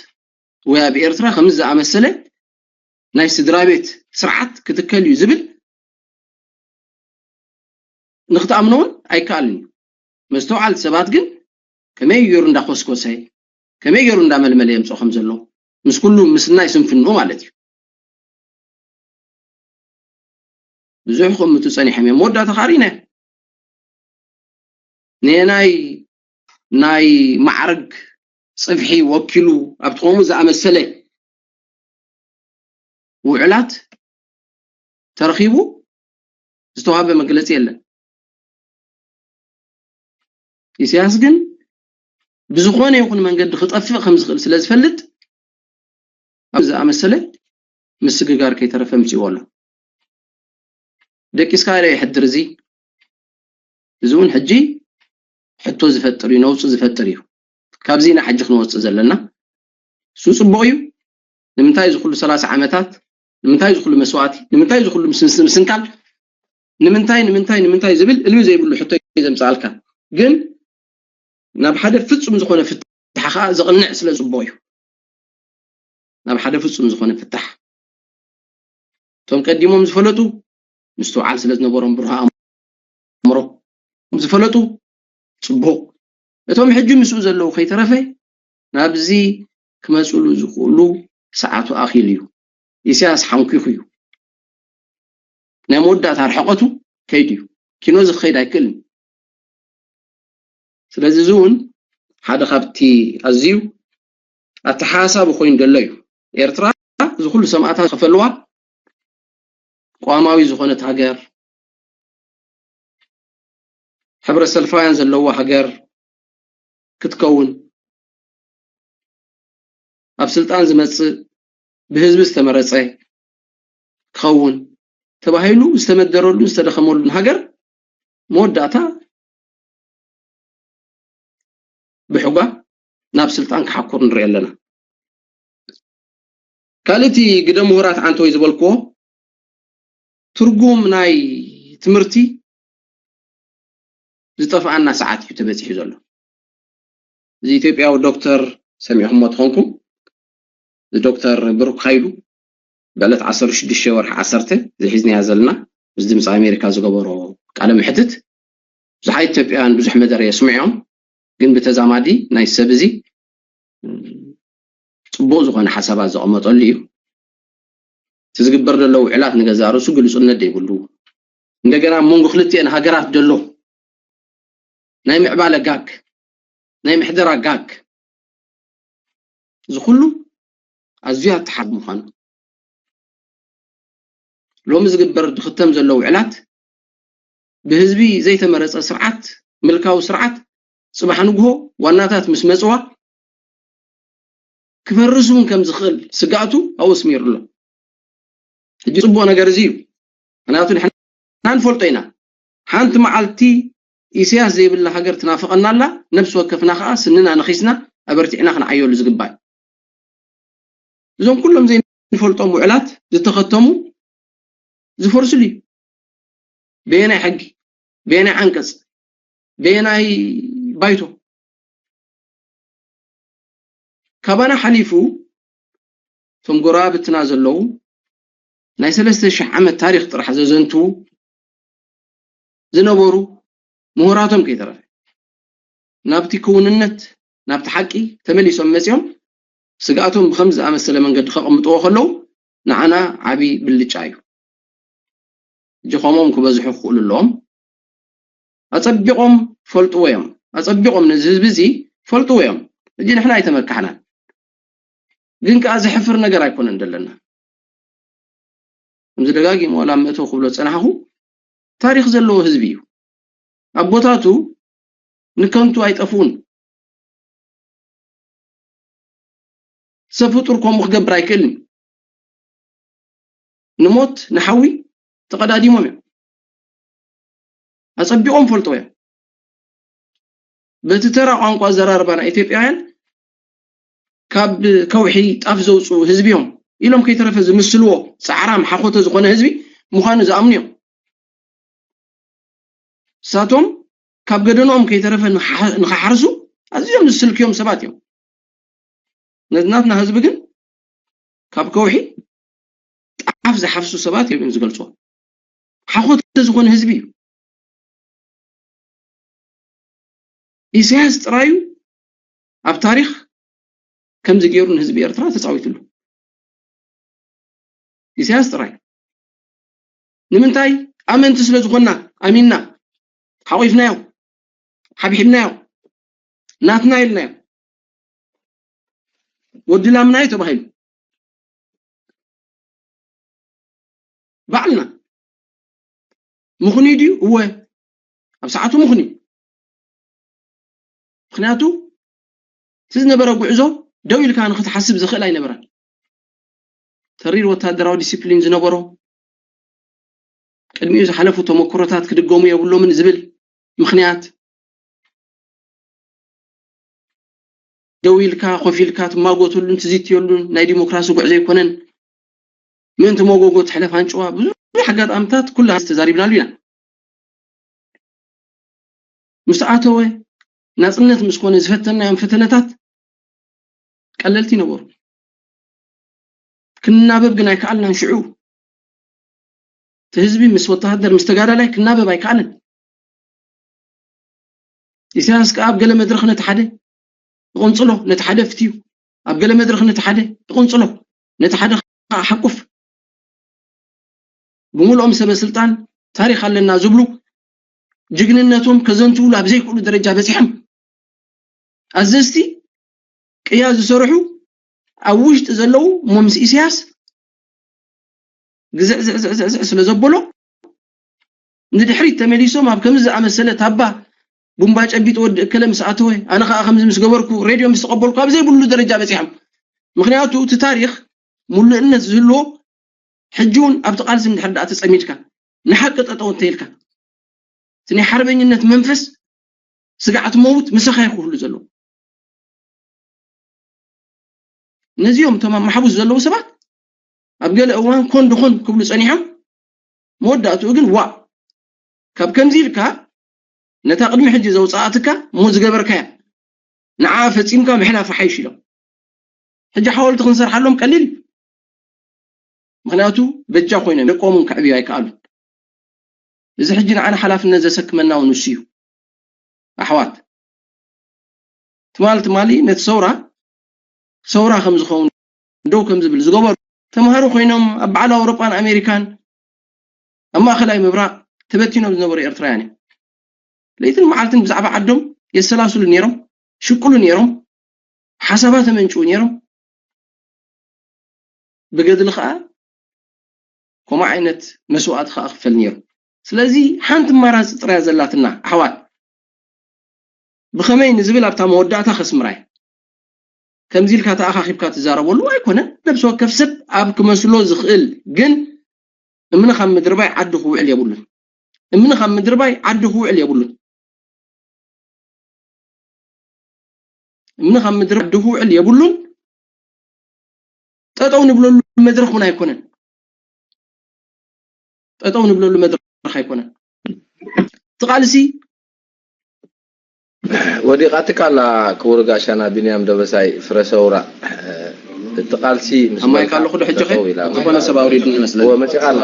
ወይ ኣብ ኤርትራ ከምዚ ዝኣመሰለ ናይ ስድራ ቤት ስርዓት ክትከል እዩ ዝብል ንክትኣምኖ እውን ኣይከኣልን እዩ። መስተውዓልቲ ሰባት ግን ከመይ ገይሩ እንዳኮስኮሰ፣ ከመይ ገይሩ እንዳመልመለ የምፅኦ ከም ዘሎ፣ ምስ ኩሉ ምስናይ ስንፍንኡ ማለት እዩ። ብዙሕ ክእምቱ ፀኒሖም እዮም። መወዳእታ ከዓ ርኢና ነየናይ ናይ ማዕረግ ፅፍሒ ወኪሉ ኣብቲ ከምኡ ዝኣመሰለ ውዕላት ተረኺቡ ዝተዋህበ መግለፂ የለን። ኢሳያስ ግን ብዝኾነ ይኹን መንገዲ ክጠፍእ ከም ዝኽእል ስለ ዝፈልጥ ኣብ ዝኣመሰለ ምስግጋር ከይተረፈ ምፅእዎ ኣሎ። ደቂስካ ኢለ ይሕድር። እዚ እዚ እውን ሕጂ ሕቶ ዝፈጥር እዩ፣ ነውፂ ዝፈጥር እዩ። ካብዚ ኢና ሕጂ ክንወፅእ ዘለና። እሱ ፅቡቕ እዩ። ንምንታይ እዚ ኩሉ ሰላሳ ዓመታት፣ ንምንታይ እዚ ኩሉ መስዋእቲ፣ ንምንታይ እዚ ኩሉ ምስንስ- ምስንካል፣ ንምንታይ፣ ንምንታይ፣ ንምንታይ ዝብል እልቢ ዘይብሉ ሕቶ እዩ ዘምፅኣልካ። ግን ናብ ሓደ ፍጹም ዝኾነ ፍታሕ ከዓ ዘቕንዕ ስለ ጽቡቕ እዩ። ናብ ሓደ ፍጹም ዝኾነ ፍታሕ እቶም ቀዲሞም ዝፈለጡ ምስትውዓል ስለ ዝነበሮም ብሩህ ኣእምሮ ዝፈለጡ ጽቡቕ፣ እቶም ሕጂ ምስኡ ዘለዉ ከይተረፈ ናብዚ ክመጽሉ ዝኽእሉ ሰዓቱ ኣኺሉ እዩ። ኢሳያስ ሓንኪኹ እዩ። ናይ መወዳእታ ርሕቐቱ ከይዱ እዩ። ኪኖ እዚ ክኸይድ ኣይክእልን። ስለዚ እዚ እውን ሓደ ካብቲ ኣዝዩ ኣተሓሳቢ ኮይኑ ዘሎ እዩ። ኤርትራ እዚ ኩሉ ሰማእታት ዝኸፈልዋ ቅዋማዊ ዝኾነት ሃገር፣ ሕብረ ሰልፋውያን ዘለዋ ሃገር ክትከውን፣ ኣብ ስልጣን ዝመጽእ ብህዝቢ ዝተመረጸ ክኸውን ተባሂሉ ዝተመደረሉን ዝተደኸመሉን ሃገር መወዳእታ ብሕጓ ናብ ስልጣን ክሓኩር ንርኢ ኣለና። ካልእቲ ግደ ምሁራት ዓንተወይ ዝበልክዎ ትርጉም ናይ ትምህርቲ ዝጠፍኣና ሰዓት እዩ ተበፂሑ ዘሎ። እዚ ኢትዮጵያዊ ዶክተር ሰሚዕኹሞ ትኾንኩም፣ እዚ ዶክተር ብሩክ ኃይሉ ብዕለት ዓሰርተ ሽዱሽተ ወርሒ ዓሰርተ ዝሒዝናያ ዘለና ምስ ድምፂ ኣሜሪካ ዝገበሮ ቃለ መሕትት ብዙሓት ኢትዮጵያውያን ብዙሕ መደረ የስምዖም። ግን ብተዛማዲ ናይ ሰብ እዚ ጽቡቕ ዝኾነ ሓሳባት ዘቐመጠሉ እዩ። እቲ ዝግበር ዘሎ ውዕላት ንገዛእ ርእሱ ግልጹነት ዘይብሉ፣ እንደገና ኣብ መንጎ ክልቲኤን ሃገራት ዘሎ ናይ ምዕባለ ጋግ፣ ናይ ምሕደራ ጋግ፣ እዚ ኩሉ ኣዝዩ ኣተሓት ምዃኑ፣ ሎሚ ዝግበር ዝኽተም ዘሎ ውዕላት ብህዝቢ ዘይተመረጸ ስርዓት፣ ምልካዊ ስርዓት፣ ጽባሕ ንግሆ ዋናታት ምስ መጽዋ ክፈርስ እውን ከም ዝኽእል ስጋእቱ ኣውስሚሩ ኣሎ። ሕጂ ጽቡቕ ነገር እዚ እዩ። ምክንያቱ ንሕና ንፈልጦ ኢና። ሓንቲ መዓልቲ ኢሳያስ ዘይብላ ሃገር ትናፍቐና ኣላ። ነብሲ ወከፍና ከኣ ስንና ነኺስና ኣበርቲዕና ክንዓየሉ ዝግባእ። እዞም ኩሎም ዘይንፈልጦም ውዕላት ዝተኸተሙ ዝፈርስሉ እዩ። በየናይ ሕጊ፣ በየናይ ዓንቀጽ፣ በየናይ ባይቶ? ካባና ሓሊፉ እቶም ጎረባብትና ዘለዉ ናይ ሰለስተ ሽሕ ዓመት ታሪኽ ጥራሕ ዘዘንትዉ ዝነበሩ ምሁራቶም ከይተረፈ ናብቲ ክውንነት፣ ናብቲ ሓቂ ተመሊሶም መጺኦም ስግኣቶም ብኸምዚ ዝኣመሰለ መንገዲ ከቐምጥዎ ከለዉ ንዓና ዓቢ ብልጫ እዩ። ሕጂ ከምኦም ክበዝሑ ክኽእሉ ኣለዎም። ኣጸቢቖም ፈልጥዎ እዮም። ኣጸቢቖም ነዚ ህዝቢ እዚ ፈልጥዎ እዮም። ሕጂ ንሕና ኣይተመካሕናን። ግን ከኣ ዘሕፍር ነገር ኣይኮነን ዘለና። ከምዚ ደጋጊመ ዋላ መእተው ክብሎ ዝጸናሕኹ ታሪኽ ዘለዎ ህዝቢ እዩ። ኣቦታቱ ንከንቱ ኣይጠፍኡን። ሰብ ፍጡር ከምኡ ክገብር ኣይክእልን። ንሞት ንሓዊ ተቐዳዲሞም እዮም። ኣጸቢቖም ፈልጥዎ እዮም። በቲ ተራ ቋንቋ ኣዘራርባ ናይ ኢትዮጵያውያን ካብ ከውሒ ጣፍ ዘውፅኡ ህዝቢ እዮም ኢሎም ከይተረፈ ዝምስልዎ ፃዕራም ሓኾተ ዝኾነ ህዝቢ ምዃኑ ዝኣምኑ እዮም። ንሳቶም ካብ ገደንኦም ከይተረፈ ንኸሓ- ንኸሓርሱ ኣዝዮም ዝስልክዮም ሰባት እዮም። ነዚ ናትና ህዝቢ ግን ካብ ከውሒ ኣፍ ዝሓፍሱ ሰባት እዮም ዝገልፅዎ። ሓኾት ዝኾነ ህዝቢ እዩ። ኢሳያስ ጥራዩ ኣብ ታሪኽ ከምዚ ገይሩ ንህዝቢ ኤርትራ ተጻዊትሉ። ኢሳያስ ጥራይ። ንምንታይ? ኣመንቲ ስለ ዝኾንና፣ ኣሚንና፣ ሓቑፍናዮ፣ ሓብሒብናዮ፣ ናትና ኢልናዮ። ወዲ ላምናዮ ተባሂሉ። ባዕልና። ምኽኑይ ድዩ? እወ። ኣብ ሰዓቱ ምኽኑይ። ምኽንያቱ፣ እቲ ዝነበረ ጉዕዞ ደው ኢልካ ንኽትሓስብ ዝኽእል ኣይነበረን። ተሪር ወታደራዊ ዲሲፕሊን ዝነበሮ፣ ቅድሚኡ ዝሓለፉ ተመክሮታት ክድገሙ የብሎምን ዝብል ምኽንያት፣ ደው ኢልካ፣ ኮፍ ኢልካ ትማጎተሉን ትዝትየሉን ናይ ዲሞክራሲ ጉዕዞ ኣይኮነን። ምእንቲ መጎጎ ትሕለፍ ኣንጭዋ፣ ብዙሕ ኣጋጣምታት ኩላ ተዛሪብናሉ ኢና። ምስ ኣተወ፣ ናጽነት ምስ ኮነ ዝፈተናዮም ፈተነታት ቀለልቲ ነበሩ። ክንናበብ ግን ኣይከኣልናን። ሽዑ እቲ ህዝቢ ምስ ወተሃደር፣ ምስ ተጋዳላይ ክናበብ ኣይከኣልን። ኢሳያስ ከኣ ኣብ ገለ መድረኽ ነቲ ሓደ ይቕንጽሎ፣ ነቲ ሓደ ፍትዩ፣ ኣብ ገለ መድረኽ ነቲ ሓደ ይቕንጽሎ፣ ነቲ ሓደ ከኣ ሓቁፍ። ብምልኦም ሰበ ስልጣን ታሪኽ ኣለና ዝብሉ ጅግንነቶም ከዘንትውሉ ኣብ ዘይክእሉ ደረጃ በጺሖም። ኣዘዝቲ ቅያ ዝሰርሑ ኣብ ውሽጢ ዘለዉ እሞ ምስ ኢሳያስ ግዝዕ ዝዕ ዝዕ ዝዕ ዝዕ ስለ ዘበሎ ንድሕሪት ተመሊሶም ኣብ ከምዚ ዝኣመሰለ ታባ ቡምባ ጨቢጥ ወዲ እከለ ምስ ኣተወ ኣነ ከዓ ከምዚ ምስ ገበርኩ ሬድዮ ምስ ተቐበልኩ ኣብ ዘይብሉ ደረጃ በፂሖም። ምክንያቱ እቲ ታሪኽ ሙሉእነት ዝህልዎ ሕጂ እውን ኣብቲ ቃልሲ እንድሕር ደኣ ተፀሚድካ ንሓቂ ጠጠው እንተኢልካ እቲ ናይ ሓርበኝነት መንፈስ ስግዓት መውት ምሳኻ እዩ ክህሉ ዘለዎ። ነዚኦም እቶም ኣብ ማሕቡስ ዘለዉ ሰባት ኣብ ገለ እዋን ኮን ድኾን ክብሉ ጸኒሖም፣ መወዳእትኡ ግን ዋእ ካብ ከምዚ ኢልካ ነታ ቅድሚ ሕጂ ዘውጻኣትካ እሞ ዝገበርካያ ንዓ ፈጺምካ ምሕላፍ ሓይሽ ኢሎም። ሕጂ ሓወልቲ ክንሰርሓሎም ቀሊል እዩ። ምክንያቱ በጃ ኮይኖም ደቆምን ከዕብዩ ኣይከኣሉን። እዚ ሕጂ ንዓና ሓላፍነት ዘሰክመና እውን ንሱ እዩ። ኣሕዋት ትማል ትማሊ ነቲ ሰውራ ሰውራ ከም ዝኸውን ደው ከም ዝብል ዝገበሩ ተምሃሮ ኮይኖም ኣብ በዓል ኣውሮጳን ኣሜሪካን ኣብ ማእኸላይ ምብራቕ ተበቲኖም ዝነበሩ ኤርትራውያን እዮም። ለይትን መዓልትን ብዛዕባ ዓዶም የሰላስሉ ነይሮም፣ ሽቅሉ ነይሮም፣ ሓሳባት ተመንጭው ነይሮም። ብገድሊ ከዓ ከምኡ ዓይነት መስዋእቲ ከዓ ክፈል ነይሩ። ስለዚ ሓንቲ ኣማራፂ ጥራያ ዘላትና ኣሕዋት ብኸመይ ንዝብል ኣብታ መወዳእታ ከስምራይ። ከምዚ ኢልካ ተኣኻኺብካ ትዛረበሉ ኣይኮነን። ነብሲ ወከፍ ሰብ ኣብ ክመስሎ ዝኽእል ግን እምኒ ካብ ምድርባይ ዓዲ ክውዕል የብሉን። እምኒ ካብ ምድርባይ ዓዲ ክውዕል የብሉን። እምኒ ካብ ምድሪ ዓዲ ክውዕል የብሉን። ጠጠው ንብለሉ መድረኽ እውን ኣይኮነን። ጠጠው ንብለሉ መድረኽ ኣይኮነን። እቲ ቃልሲ ወዲቓትካ ኣላ ክቡር ጋሻና ቢንያም ደበሳይ ፍረ ሰውራ። እቲ ቃልሲ ምስ ኣማይ ካለኹ ዶ ሕጂ ኸ ዝኾነ ሰብ ኣውሪድኒ መስለኒ። መፂኻ ኣላ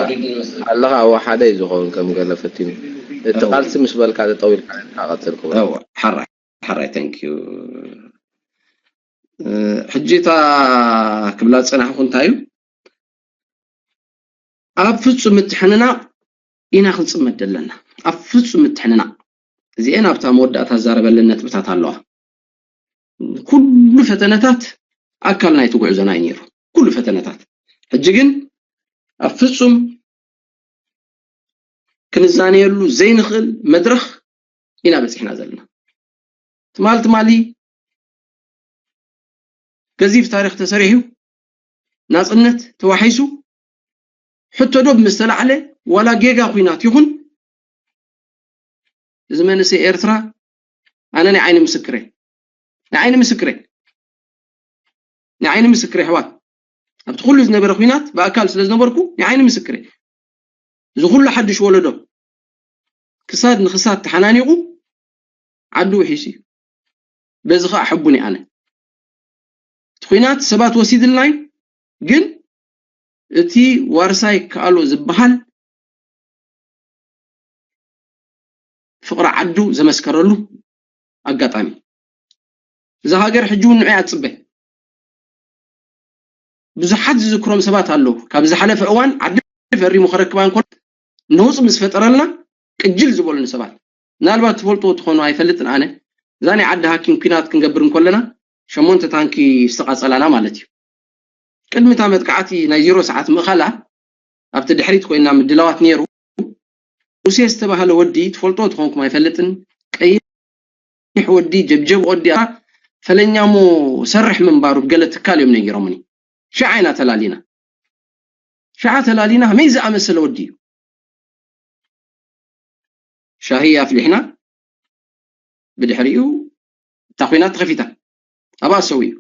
ኣለኻ። እዋ ሓደ እዩ ዝኸውን ከም ገለ ፈቲኑ። እቲ ቃልሲ ምስ በልካ ጠጠው ኢልካ ቀፅል ክቡር። ሓራይ ሓራይ thank you። ሕጂ እታ ክብላ ዝፀናሕኩ እንታይ እዩ? ኣብ ፍፁም ምትሕንናቕ ኢና ክንፅመድ ዘለና። ኣብ ፍፁም ምትሕንናቕ እዚኤን ኣብታ መወዳእታ ዝዛረበለን ነጥብታት ኣለዋ። ኩሉ ፈተነታት ኣካል ናይቲ ጉዕዞና እዩ ነይሩ። ኩሉ ፈተነታት ሕጂ ግን ኣብ ፍፁም ክንዛነየሉ ዘይንኽእል መድረኽ ኢና በፂሕና ዘለና። ትማል ትማሊ ገዚፍ ታሪኽ ተሰሪሑ ናፅነት ተዋሒሱ ሕቶ ዶብ ምስ ተላዕለ ዋላ ጌጋ ኩናት ይኹን እዚ መንእሰይ ኤርትራ ኣነ ናይ ዓይኒ ምስክረ ናይ ዓይኒ ምስክረ ናይ ዓይኒ ምስክረ ኣሕዋት ኣብቲ ኩሉ ዝነበረ ኩናት ብኣካል ስለ ዝነበርኩ ናይ ዓይኒ ምስክረ እዚ ኩሉ ሓድሽ ወለዶ ክሳድ ንክሳድ ተሓናኒቑ ዓዱ ውሒሱ እዩ። በዚ ከዓ ሕቡን እየ ኣነ። እቲ ኩናት ሰባት ወሲድልና እዩ ግን እቲ ዋርሳይ ከኣሎ ዝበሃል ፍቕሪ ዓዱ ዘመስከረሉ ኣጋጣሚ። እዛ ሃገር ሕጂ እውን ንዕኣ ትጽበ። ብዙሓት ዝዝክሮም ሰባት ኣለዉ። ካብ ዝሓለፈ እዋን ዓዲ ፈሪሙ ከረክባ እንከሎ ነውጺ ምስ ፈጠረልና ቅጅል ዝበሉኒ ሰባት። ምናልባት ትፈልጥዎ ትኾኑ ኣይፈልጥን ኣነ። እዛ ናይ ዓዲ ሃኪም ኲናት ክንገብር እንከለና ሸሞንተ ታንኪ ዝተቓጸላና ማለት እዩ። ቅድሚ እታ መጥቃዕቲ ናይ ዜሮ ሰዓት ምእኻላ ኣብቲ ድሕሪት ኮይና ምድላዋት ነይሩ። ሙሴ ዝተባህለ ወዲ ትፈልጥዎ ትኾንኩም ኣይፈልጥን። ቀይሕ ወዲ፣ ጀብጀብ ወዲ፣ ፈለኛሞ ሰርሕ ምንባሩ ብገለ ትካል እዮም ነጊሮምኒ። ሽዓ ኢና ተላሊና። ሽዓ ተላሊና ከመይ ዝኣመሰለ ወዲ እዩ። ሻሂ ኣፍሊሕና ብድሕሪኡ እታ ኲናት ተኸፊታ። ኣብኣ ዝሰው እዩ።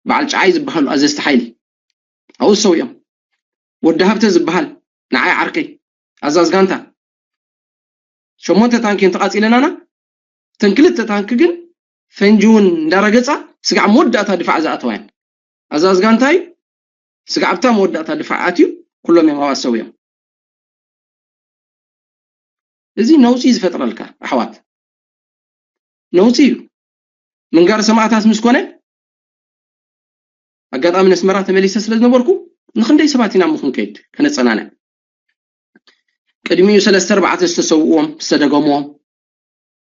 በዓል ጨዓይ ዝበሃሉ ኣዘዝቲ ሓይሊ ኣብኡ ዝሰው እዮም። ወዲ ሃብተ ዝበሃል ንዓይ ዓርከይ ኣዛዝ ጋንታ ሸሞንተ ታንኪ ተቓጺለናና። እተን ክልተ ታንኪ ግን ፈንጂ እውን እንዳረገጻ ስጋዕ መወዳእታ ድፋዕ ዝኣተዋ እየን። ኣዛዝ ጋንታ እዩ። ስጋዕ ኣብታ መወዳእታ ድፋዕ ኣትዩ ኩሎም እዮም ኣብኣ ዝሰው እዮም። እዚ ነውጺ ዝፈጥረልካ ኣሕዋት ነውጺ እዩ። ምንጋር ሰማእታት ምስ ኮነ ኣጋጣሚ ነስመራ ተመሊሰ ስለ ዝነበርኩ ንክንደይ ሰባት ኢና እሞ ክንከይድ ከነጸናንዕ። ቅድሚኡ ሰለስተ ኣርባዕተ ዝተሰውእዎም ዝተደገምዎም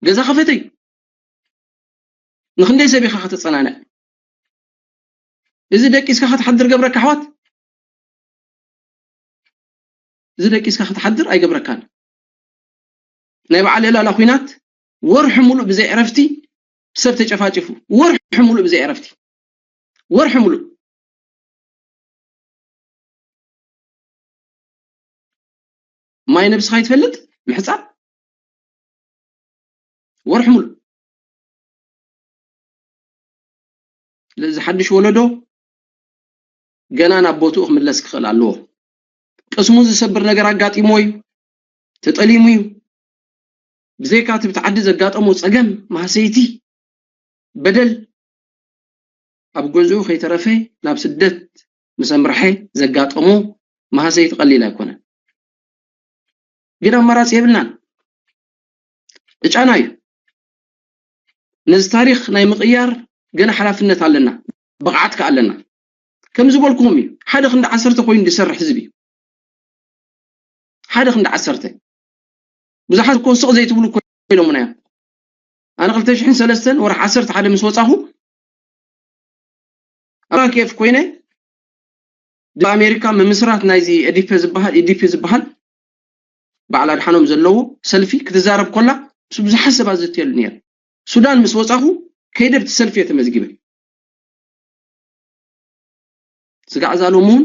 ገዛ ከፈተ እዩ። ንክንደይ ሰብ ኢኻ ከተጸናንዕ? እዚ ደቂስካ ክትሓድር ገብረካ ኣሕዋት፣ እዚ ደቂስካ ክትሓድር ኣይገብረካን። ናይ በዓል ዕላላ ኲናት ወርሒ ሙሉእ ብዘይ ዕረፍቲ ሰብ ተጨፋጭፉ፣ ወርሒ ሙሉእ ብዘይ ዕረፍቲ፣ ወርሒ ሙሉእ። ማይ ነብስኻ ይትፈልጥ ምሕጻብ ወርሒ ሙሉእ። ስለዚ ሓድሽ ወለዶ ገና ናብ ቦትኡ ክምለስ ክኽእል ኣለዎ። ቅስሙ ዝሰብር ነገር ኣጋጢሞ እዩ፣ ተጠሊሙ እዩ። ብዘይካ እቲ ብቲ ዓዲ ዘጋጠሞ ጸገም፣ ማህሰይቲ፣ በደል፣ ኣብ ገዝኡ ከይተረፈ ናብ ስደት ምስ ኣምርሐ ዘጋጠሞ ማህሰይቲ ቀሊል ኣይኮነን። ግን ኣማራጺ የብልናን። ዕጫና እዩ። ነዚ ታሪኽ ናይ ምቕያር ገና ሓላፍነት ኣለና፣ ብቕዓት ከኣ ኣለና። ከም ዝበልኩኹም እዩ፣ ሓደ ክንዲ ዓሰርተ ኮይኑ ዝሰርሕ ህዝቢ እዩ። ሓደ ክንዲ ዓሰርተ። ብዙሓት እኮ ስቕ ዘይትብሉ እኮ ኢሎምና እዮም። ኣነ ክልተ ሽሕን ሰለስተን ወርሒ ዓሰርተ ሓደ ምስ ወጻኹ ኣብ ኬፍ ኮይነ ብኣሜሪካ ምምስራት ናይዚ ኤዲፒ ዝበሃል፣ ኤዲፒ ዝበሃል በዓል ኣድሓኖም ዘለዎ ሰልፊ ክትዛረብ ኮላ ምስ ብዙሓት ሰባት ዝትየሉ ነይረ። ሱዳን ምስ ወጻኹ ከይደ ብቲ ሰልፊ እየ ተመዝጊበ። ስጋዕ እዛ ሎሚ እውን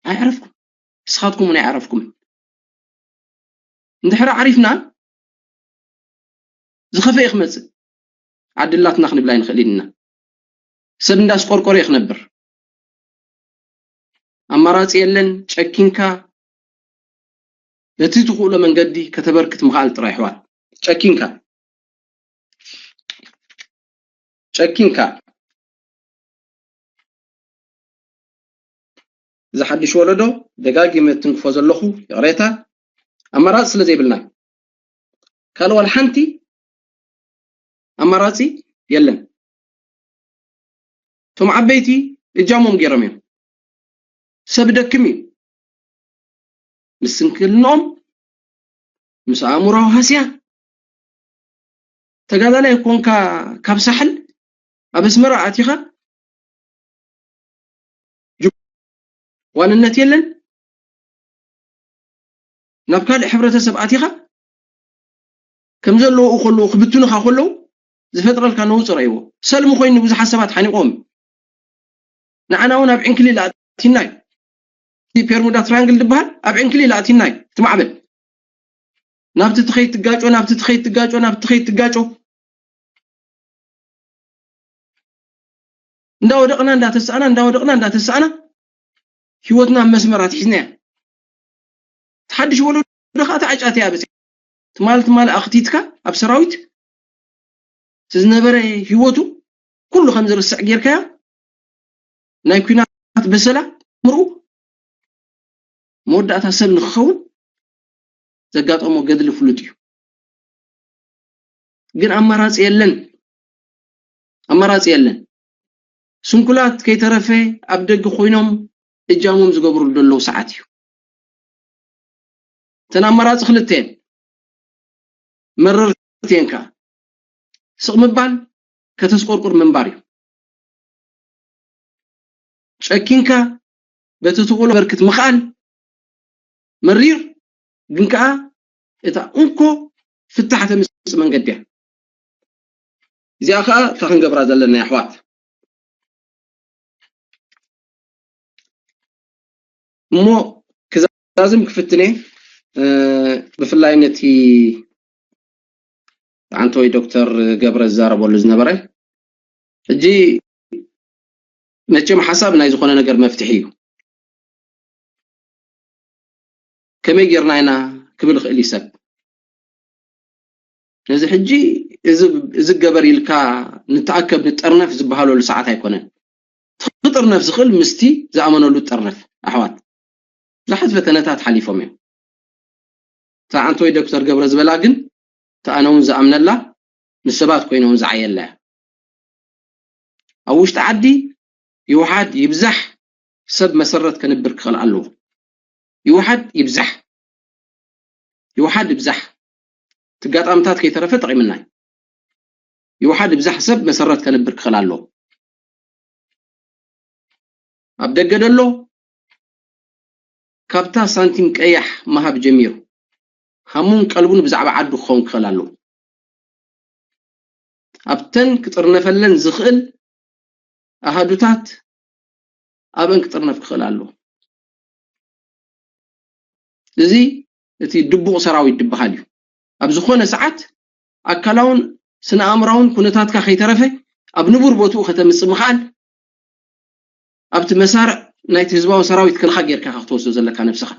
ኣይዕረፍኩም፣ ንስኻትኩም እውን ኣይዕረፍኩም። እንድሕር ዓሪፍና ዝኸፈ እዩ ክመጽእ። ዓዲ ኣላትና ክንብል ኣይንኽእል ኢና። ሰብ እንዳስቆርቆረ እዩ ክነብር። ኣማራጺ የለን። ጨኪንካ በቲ ትኽእሎ መንገዲ ከተበርክት ምኽኣል ጥራይ ኣሕዋት። ጨኪንካ ጨኪንካ እዚ ሓድሽ ወለዶ ደጋጊመ እትንክፎ ዘለኹ ይቕሬታ ኣማራፂ ስለ ዘይብልና ካልእ ዋላ ሓንቲ ኣማራፂ የለን። እቶም ዓበይቲ እጃሞም ገይሮም እዮም። ሰብ ደክም እዩ ምስ ስንክልንኦም ምስ ኣእምሮዊ ሃስያ ተጋዳላይ ኮንካ ካብ ሳሕል ኣብ ኣስመራ ኣቲኻ ዋንነት የለን። ናብ ካልእ ሕብረተሰብ ኣቲኻ ከም ዘለዉ ከለዉ ክብትኑኻ ከለዉ ዝፈጥረልካ ነውፂ ረእይዎ። ሰልሚ ኮይኑ ብዙሓት ሰባት ሓኒቆም ንዓና እውን ኣብ ዕንክሊል ኣእቲና እዩ። እቲ ፔርሙዳ ትራያንግል ዝበሃል ኣብ ዕንክሊል ኣእቲና እዩ። እቲ ማዕበል ናብቲ ትኸይድ ትጋጮ ናብቲ ትኸይድ ትጋጮ ናብቲ ትኸይድ ትጋጮ እንዳወደቕና እንዳተሳእና እንዳወደቕና እንዳተሳእና ህይወትና ኣብ መስመር ኣትሒዝናያ። እቲ ሓድሽ ወለዶ ከዓ ተዓጫት እያ በፂ ትማል ትማል ኣኽቲትካ ኣብ ሰራዊት እቲ ዝነበረ ህይወቱ ኩሉ ከም ዝርስዕ ጌርካያ ናይ ኲናት በሰላ ምርኡ መወዳእታ ሰብ ንክኸውን ዘጋጠሞ ገድሊ ፍሉጥ እዩ። ግን ኣማራፂ የለን፣ ኣማራፂ የለን። ስንኩላት ከይተረፈ ኣብ ደገ ኮይኖም እጃሞም ዝገብሩ ዘለዉ ሰዓት እዩ። እተን ኣማራፂ ክልተ እየን፣ መረርቲ እየን ከዓ። ስቕ ምባል ከተስቆርቁር ምንባር እዩ። ጨኪንካ በቲ ትኽእሎ በርክት ምኽኣል መሪር፣ ግን ከዓ እታ እንኮ ፍታሕ ተምፅእ መንገዲ እያ። እዚኣ ከዓ እታ ክንገብራ ዘለና ኣሕዋት። እሞ ክዛዝም ክፍትነ፣ እ፣ ብፍላይ ነቲ ዓንተወይ ዶክተር ገብረ ዝዛረበሉ ዝነበረ፣ ሕጂ መቸም ሓሳብ ናይ ዝኾነ ነገር መፍትሒ እዩ። ከመይ ጌርና ኢና ክብል ይኽእል እዩ ሰብ። ነዚ ሕጂ እዚ፣ እዚ ገበር ኢልካ ንተኣከብ ንጠርነፍ ዝበሃለሉ ሰዓት ኣይኮነን። እቲ ክጥርነፍ ዝኽእል ምስቲ ዝኣመነሉ ጠርነፍ። ኣሕዋት፣ ብዙሓት ፈተነታት ሓሊፎም እዮም። እታ ዓንተወይ ዶክተር ገብረ ዝበላ ግን፣ እታ ኣነ እውን ዝኣምነላ፣ ንሰባት ኮይነ እውን ዝዓየላ እያ። ኣብ ውሽጢ ዓዲ ይውሓድ ይብዛሕ ሰብ መሰረት ከንብር ክኽእል ኣለዎ። ይውሓድ ይብዛሕ፣ ይውሓድ ይብዛሕ፣ እቲ ኣጋጣምታት ከይተረፈ ጠቒምና እዩ። ይውሓድ ይብዛሕ ሰብ መሰረት ከንብር ክኽእል ኣለዎ። ኣብ ደገ ደሎ ካብታ ሳንቲም ቀያሕ ምሃብ ጀሚሩ ሃሙን ቀልቡን ብዛዕባ ዓዱ ክኸውን ክኽእል ኣለዎ። ኣብተን ክጥርነፈለን ዝኽእል ኣሃዱታት ኣብአን ክጥርነፍ ክኽእል ኣለዎ። እዚ እቲ ድቡቕ ሰራዊት ዝበሃል እዩ። ኣብ ዝኾነ ሰዓት ኣካላውን ስነ ኣእምራውን ኩነታትካ ከይተረፈ ኣብ ንቡር ቦትኡ ከተምጽእ ምኽኣል፣ ኣብቲ መሳርዕ ናይቲ ህዝባዊ ሰራዊት ከልኻ ጌርካ ኢኻ ክትወስዶ ዘለካ ነብስኻ።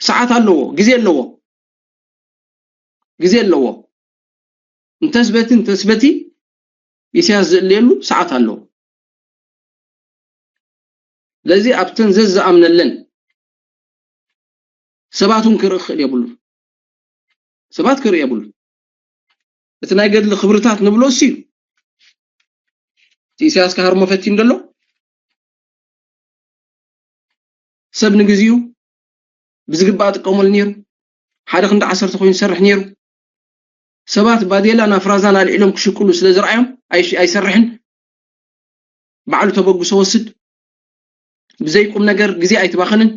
ሰዓት ኣለዎ፣ ግዜ ኣለዎ፣ ግዜ ኣለዎ። እንተስበቲ እንተስበቲ ኢሳያስ ዝእልየሉ ሰዓት ኣለዎ። ስለዚ ኣብተን ዘዝኣምነለን ሰባት እውን ክርኢ ክኽእል የብሉን። ሰባት ክርኢ የብሉን። እቲ ናይ ገድሊ ክብርታት ንብሎ እሱ እዩ። እቲ ኢሳያስ ክሃርሞ ፈቲኑ ዘሎ ሰብ ንግዚኡ ብዝግባእ ጥቀመሉ ነይሩ። ሓደ ክንዲ ዓሰርተ ኮይኑ ይሰርሕ ነይሩ። ሰባት ባዴላን ኣፍራዛን ኣልዒሎም ክሽቅሉ ስለ ዝረኣዮም ኣይሽ-፣ ኣይሰርሕን። ባዕሉ ተበግሶ ወስድ። ብዘይ ቁም ነገር ግዜ ኣይትባኽንን።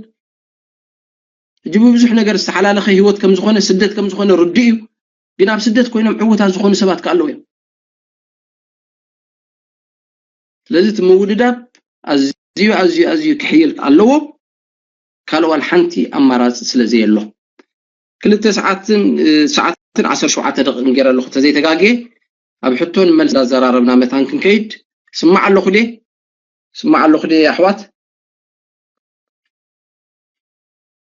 ሕጂ ብብዙሕ ነገር ዝተሓላለኸ ህይወት ከም ዝኾነ፣ ስደት ከም ዝኾነ ርዱእ እዩ። ግን ኣብ ስደት ኮይኖም ዕዉታት ዝኾኑ ሰባት ከ ኣለዉ እዮም። ስለዚ እቲ ምውድዳብ ኣዝዩ፣ ኣዝዩ፣ ኣዝዩ ክሕይል ኣለዎ። ካልእ ዋላ ሓንቲ ኣማራፂ ስለ ዘየሎ። ክልተ ሰዓትን፣ እ፣ ሰዓትን ዓሰርተ ሸውዓተ ደቂቕን ገይረ ኣለኹ፣ ተዘይተጋግየ። ኣብ ሕቶን መልስ እንዳዘራረብና መታን ክንከይድ። ስማዕ ኣለኹ ድየ? ስማዕ ኣለኹ ድየ ኣሕዋት?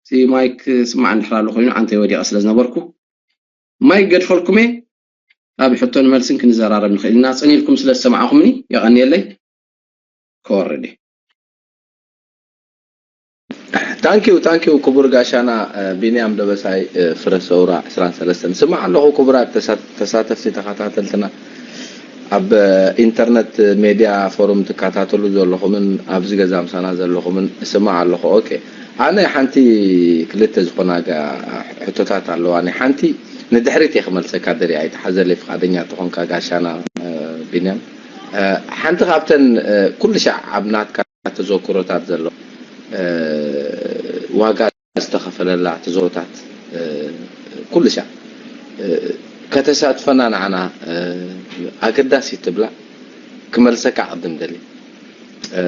እቲ ማይክ ስማዕ እንድሕር ኣሎ ኮይኑ፣ ዓንተይ ወዲቐ ስለ ዝነበርኩ፣ ማይክ ገድፈልኩም እየ። ኣብ ሕቶን መልስን ክንዘራረብ ንኽእል ኢና። ጽን ኢልኩም ስለ ዝሰማዕኹምኒ የቐንየለይ። ክወርድ እየ። ታንኪዩ፣ ታንኪዩ ክቡር ጋሻና፣ እ፣ ቢንያም ደበሳይ፣ እ፣ ፍረ ሰውራ ዕስራን ሰለስተን። ስማዕ ኣለኹ ክቡራት ተሳ-፣ ተሳተፍቲ ተኸታተልትና፣ ኣብ፣ እ፣ ኢንተርነት ሜድያ ፎሩም ትከታተሉ ዘለኹምን ኣብዚ ገዛ ምሳና ዘለኹምን ስማዕ ኣለኹ። ኦኬ፣ ኣነ ሓንቲ ክልተ ዝኾና ጋ-፣ ሕቶታት ኣለዋኒ። ሓንቲ ንድሕሪት እየ ክመልሰካ ደልየ፣ ኣይትሓዘለይ ፍቓደኛ ተኾንካ ጋሻና፣ እ፣ ቢንያም። እ፣ ሓንቲ ካብተን፣ እ፣ ኩሉ ሻዕ ኣብ ናትካ ተዘክሮታት ዘሎ፣ እ፣ ዋጋ ዝተኸፈለላ ተዘክሮታት፣ እ፣ ኩሉ ሻዕ፣ እ፣ ከተሳትፈና ንዓና፣ እ፣ ኣገዳሲ ትብላ ክመልሰካ ኣቕድም ደሊ። እ፣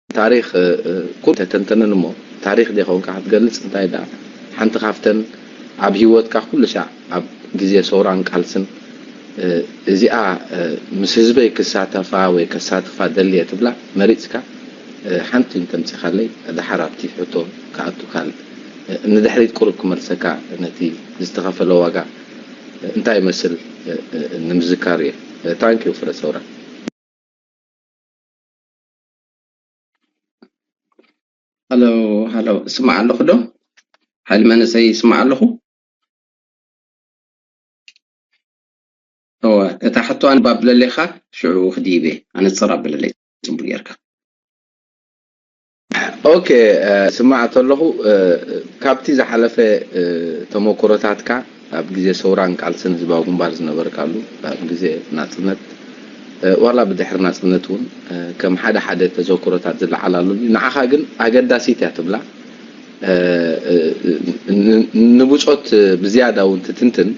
ታሪኽ፣ እ፣ እ፣ ኩሉ ተተንተንን እሞ ታሪኽ ደይ ኾንካ ክትገልጽ እንታይ ደኣ ሓንቲ ካብተን ኣብ ህይወትካ ኩሉ ሻዕ ኣብ ግዜ ሰውራን ቃልስን፣ እ፣ እዚኣ፣ እ፣ ምስ ህዝበይ ክሳተፋ ወይ ከሳትፋ ደልየ ትብላ መሪጽካ፣ እ፣ ሓንቲ እንተምጺኻለይ ደሓር ኣብቲ ሕቶ ክኣቱ ካልእ፣ እ፣ ንድሕሪት ቁሩብ ክመልሰካ ነቲ ዝተኸፈለ ዋጋ፣ እ፣ እንታይ ይመስል፣ እ፣ እ፣ ንምዝካር እየ። እ፣ ታንኪዩ ፍረ ሰውራ። ሃሎ፣ ሃሎ፣ እስማዕ ኣለኹ ዶ? ሓይሊ መንእሰይ ይስማዕ ኣለኹ? እወ፣ እታ ሕቶ ኣንባብለሌኻ፣ ሽዑ ክድይብ እየ። ኣነጽር ኣብለለይ ጽቡቅ ጌርካ። ኦኬ፣ እ፣ ስማዕ ተለኹ፣ እ፣ ካብቲ ዝሓለፈ፣ እ፣ ተመኩሮታትካ ኣብ ግዜ ሰውራን ቃልስን ህዝባዊ ግንባር ዝነበርካሉ፣ ኣብ ግዜ ናጽነት፣ እ፣ ዋላ ብድሕሪ ናጽነት እውን፣ እ፣ ከም ሓደ ሓደ ተዘክሮታት ዝለዓላሉ እዩ። ንዓኻ ግን ኣገዳሲት እያ ትብላ። እ፣ እ፣ እ፣ ን-፣ ንብጾት ብዝያዳ እውን ትትንትን፣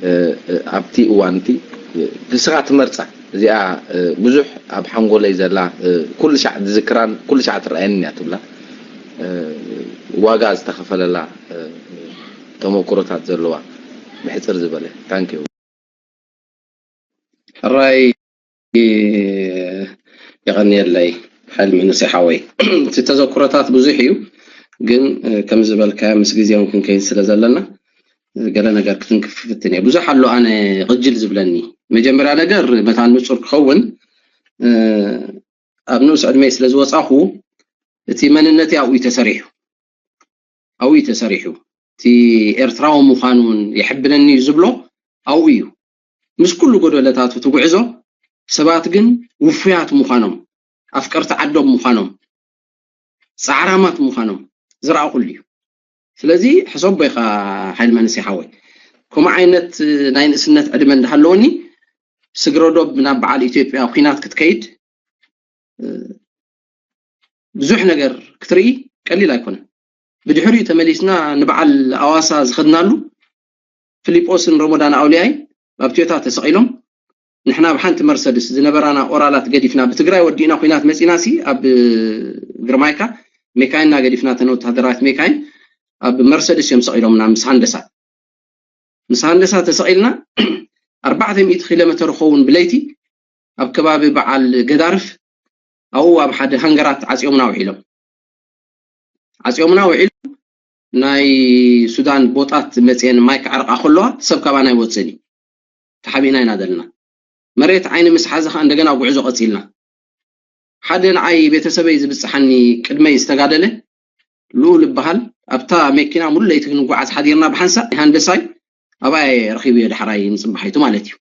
እ፣ እ፣ ኣብቲ እዋን እቲ፣ እ፣ ንስኻ ትመርጻ። እዚኣ፣ እ፣ ብዙሕ ኣብ ሓንጎለይ ዘላ፣ እ፣ ኩሉ ሻዕ ዝዝክራን ኩሉ ሻዕ ትረኣየንን እያ ትብላ። እ፣ ዋጋ ዝተኸፈለላ፣ እ፣ ተመኩሮታት ዘለዋ ብሕጽር ዝበለ። ታንክ ዩ። ሕራይ፣ የቐንየለይ ሓይሊ መንእሰይ ሓወይ። እቲ ተዘክሮታት ብዙሕ እዩ፣ ግን፣ እ፣ ከም ዝበልካዮ ምስ ግዜ እውን ክንከይድ ስለ ዘለና፣ እ፣ ገለ ነገር ክትንክፍ ክፍትን እየ። ብዙሕ ኣሎ ኣነ ቅጅል ዝብለኒ። መጀመርያ ነገር መታን ንጹር ክኸውን፣ እ፣ ኣብ ንኡስ ዕድመይ ስለ ዝወጻኹ፣ እቲ መንነተይ ኣብኡ እዩ ተሰሪሑ። ኣብኡ እዩ ተሰሪሑ። እቲ ኤርትራዊ ምዃኑን የሕብነኒ እዩ ዝብሎ ኣብኡ እዩ። ምስ ኩሉ ጎደለታቱ እቲ ጉዕዞ፣ ሰባት ግን ውፉያት ምዃኖም፣ ኣፍቀርቲ ዓዶም ምዃኖም፣ ጻዕራማት ምዃኖም ዝረኣኹሉ እዩ። ስለዚ ሕሰቦ ኢኻ ሓይሊ መንእሰይ ሓወይ። ከምኡ ዓይነት ናይ ንእስነት ዕድመ እንዳሃለወኒ፣ ስግረ ዶብ ናብ በዓል ኢትዮጵያ ኲናት ክትከይድ፣ እ፣ ብዙሕ ነገር ክትርኢ ቀሊል ኣይኮነን። ብድሕሪኡ ተመሊስና ንበዓል ኣዋሳ ዝኸድናሉ፣ ፊሊጶስን ረሞዳን ኣውልያይ ኣብ ቶዮታ ተሰቒሎም፣ ንሕና ኣብ ሓንቲ መርሰድስ ዝነበራና ኦራላት ገዲፍና፣ ብትግራይ ወዲእና ኲናት መጺናሲ፣ ኣብ ግርማይካ ሜካይንና ገዲፍና፣ እተን ወተሃደራዊት ሜካይን ኣብ መርሰድስ እዮም ሰቒሎምና ምስ ሃንደሳ። ምስ ሃንደሳ ተሰቒልና፣ ኣርባዕተ ሚእቲ ኪሎ ሜተር ክኸውን ብለይቲ ኣብ ከባቢ በዓል ገዳርፍ፣ ኣብኡ ኣብ ሓደ ሃንገራት ዓጽዮምና ውዒሎም። ዓጽዮምና ውዒሎም፣ ናይ ሱዳን ቦጣት መጽየን ማይ ክዕርቃ ከለዋ፣ ሰብ ካባና ኣይወጽእን እዩ። ተሓቢእና ኢና ዘለና። መሬት ዓይኒ ምስ ሓዘ ከኣ እንደገና ጉዕዞ ቀጺልና። ሓደ ንዓይ ቤተሰበይ ዝብጽሓኒ ቅድመይ ዝተጋደለ ልኡል ይበሃል። ኣብታ መኪና ሙሉ ለይቲ ክንጓዓዝ ሓዲርና ብሓንሳእ ሃንደሳይ ኣብኣ እየ ረኺበዮ፣ ዳሕራይ ንጽባሒቱ ማለት እዩ።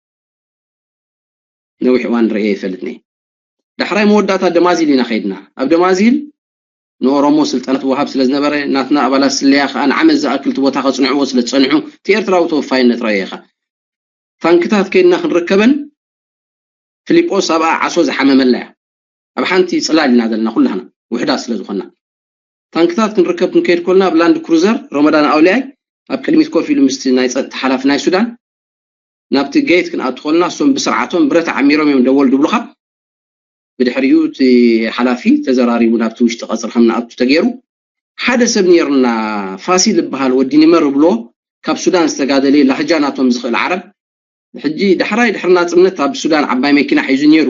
ነዊሕ እዋን ርእየ ይፈልጥኒ። ዳሕራይ መወዳእታ ደማዚል ኢና ከይድና። ኣብ ደማዚል ንኦሮሞ ስልጠና ትወሃብ ስለ ዝነበረ፣ ናትና ኣባላት ስለያ ከኣ ንዓመት ዝኣክል እቲ ቦታ ከጽንዕዎ ስለ ዝጸንሑ፣ እቲ ኤርትራዊ ተወፋይነት ረኣየ ኢኻ። ታንክታት ከይድና ክንርከበን፣ ፊሊጶስ ኣብኣ ዓሶ ዝሓመመላ እያ። ኣብ ሓንቲ ጽላል ኢና ዘለና ኩላህና፣ ውሕዳት ስለ ዝኾንና። ታንክታት ክንርከብ ክንከይድ ከሎና፣ ኣብ ላንድ ክሩዘር ረመዳን ኣውልያይ ኣብ ቅድሚት ኮፍ ኢሉ ምስቲ ናይ ጸጥታ ሓላፊ ናይ ሱዳን፣ ናብቲ ጌት ክንኣቱ ከሎና፣ እሶም ብስርዓቶም ብረት ዓሚሮም እዮም ደወል ድብሉኻ። ብድሕሪኡ እቲ ሓላፊ ተዘራሪቡ ናብቲ ውሽጢ ቀጽሪ ከም ንኣቱ ተገይሩ። ሓደ ሰብ ነይሩና፣ ፋሲል ዝበሃል ወዲ ኒመር ብሎ፣ ካብ ሱዳን ዝተጋደለ፣ ላህጃ ናቶም ዝኽእል ዓረብ። ሕጂ ዳሕራይ ድሕሪ ናጽነት ኣብ ሱዳን ዓባይ መኪና ሒዙ ነይሩ፣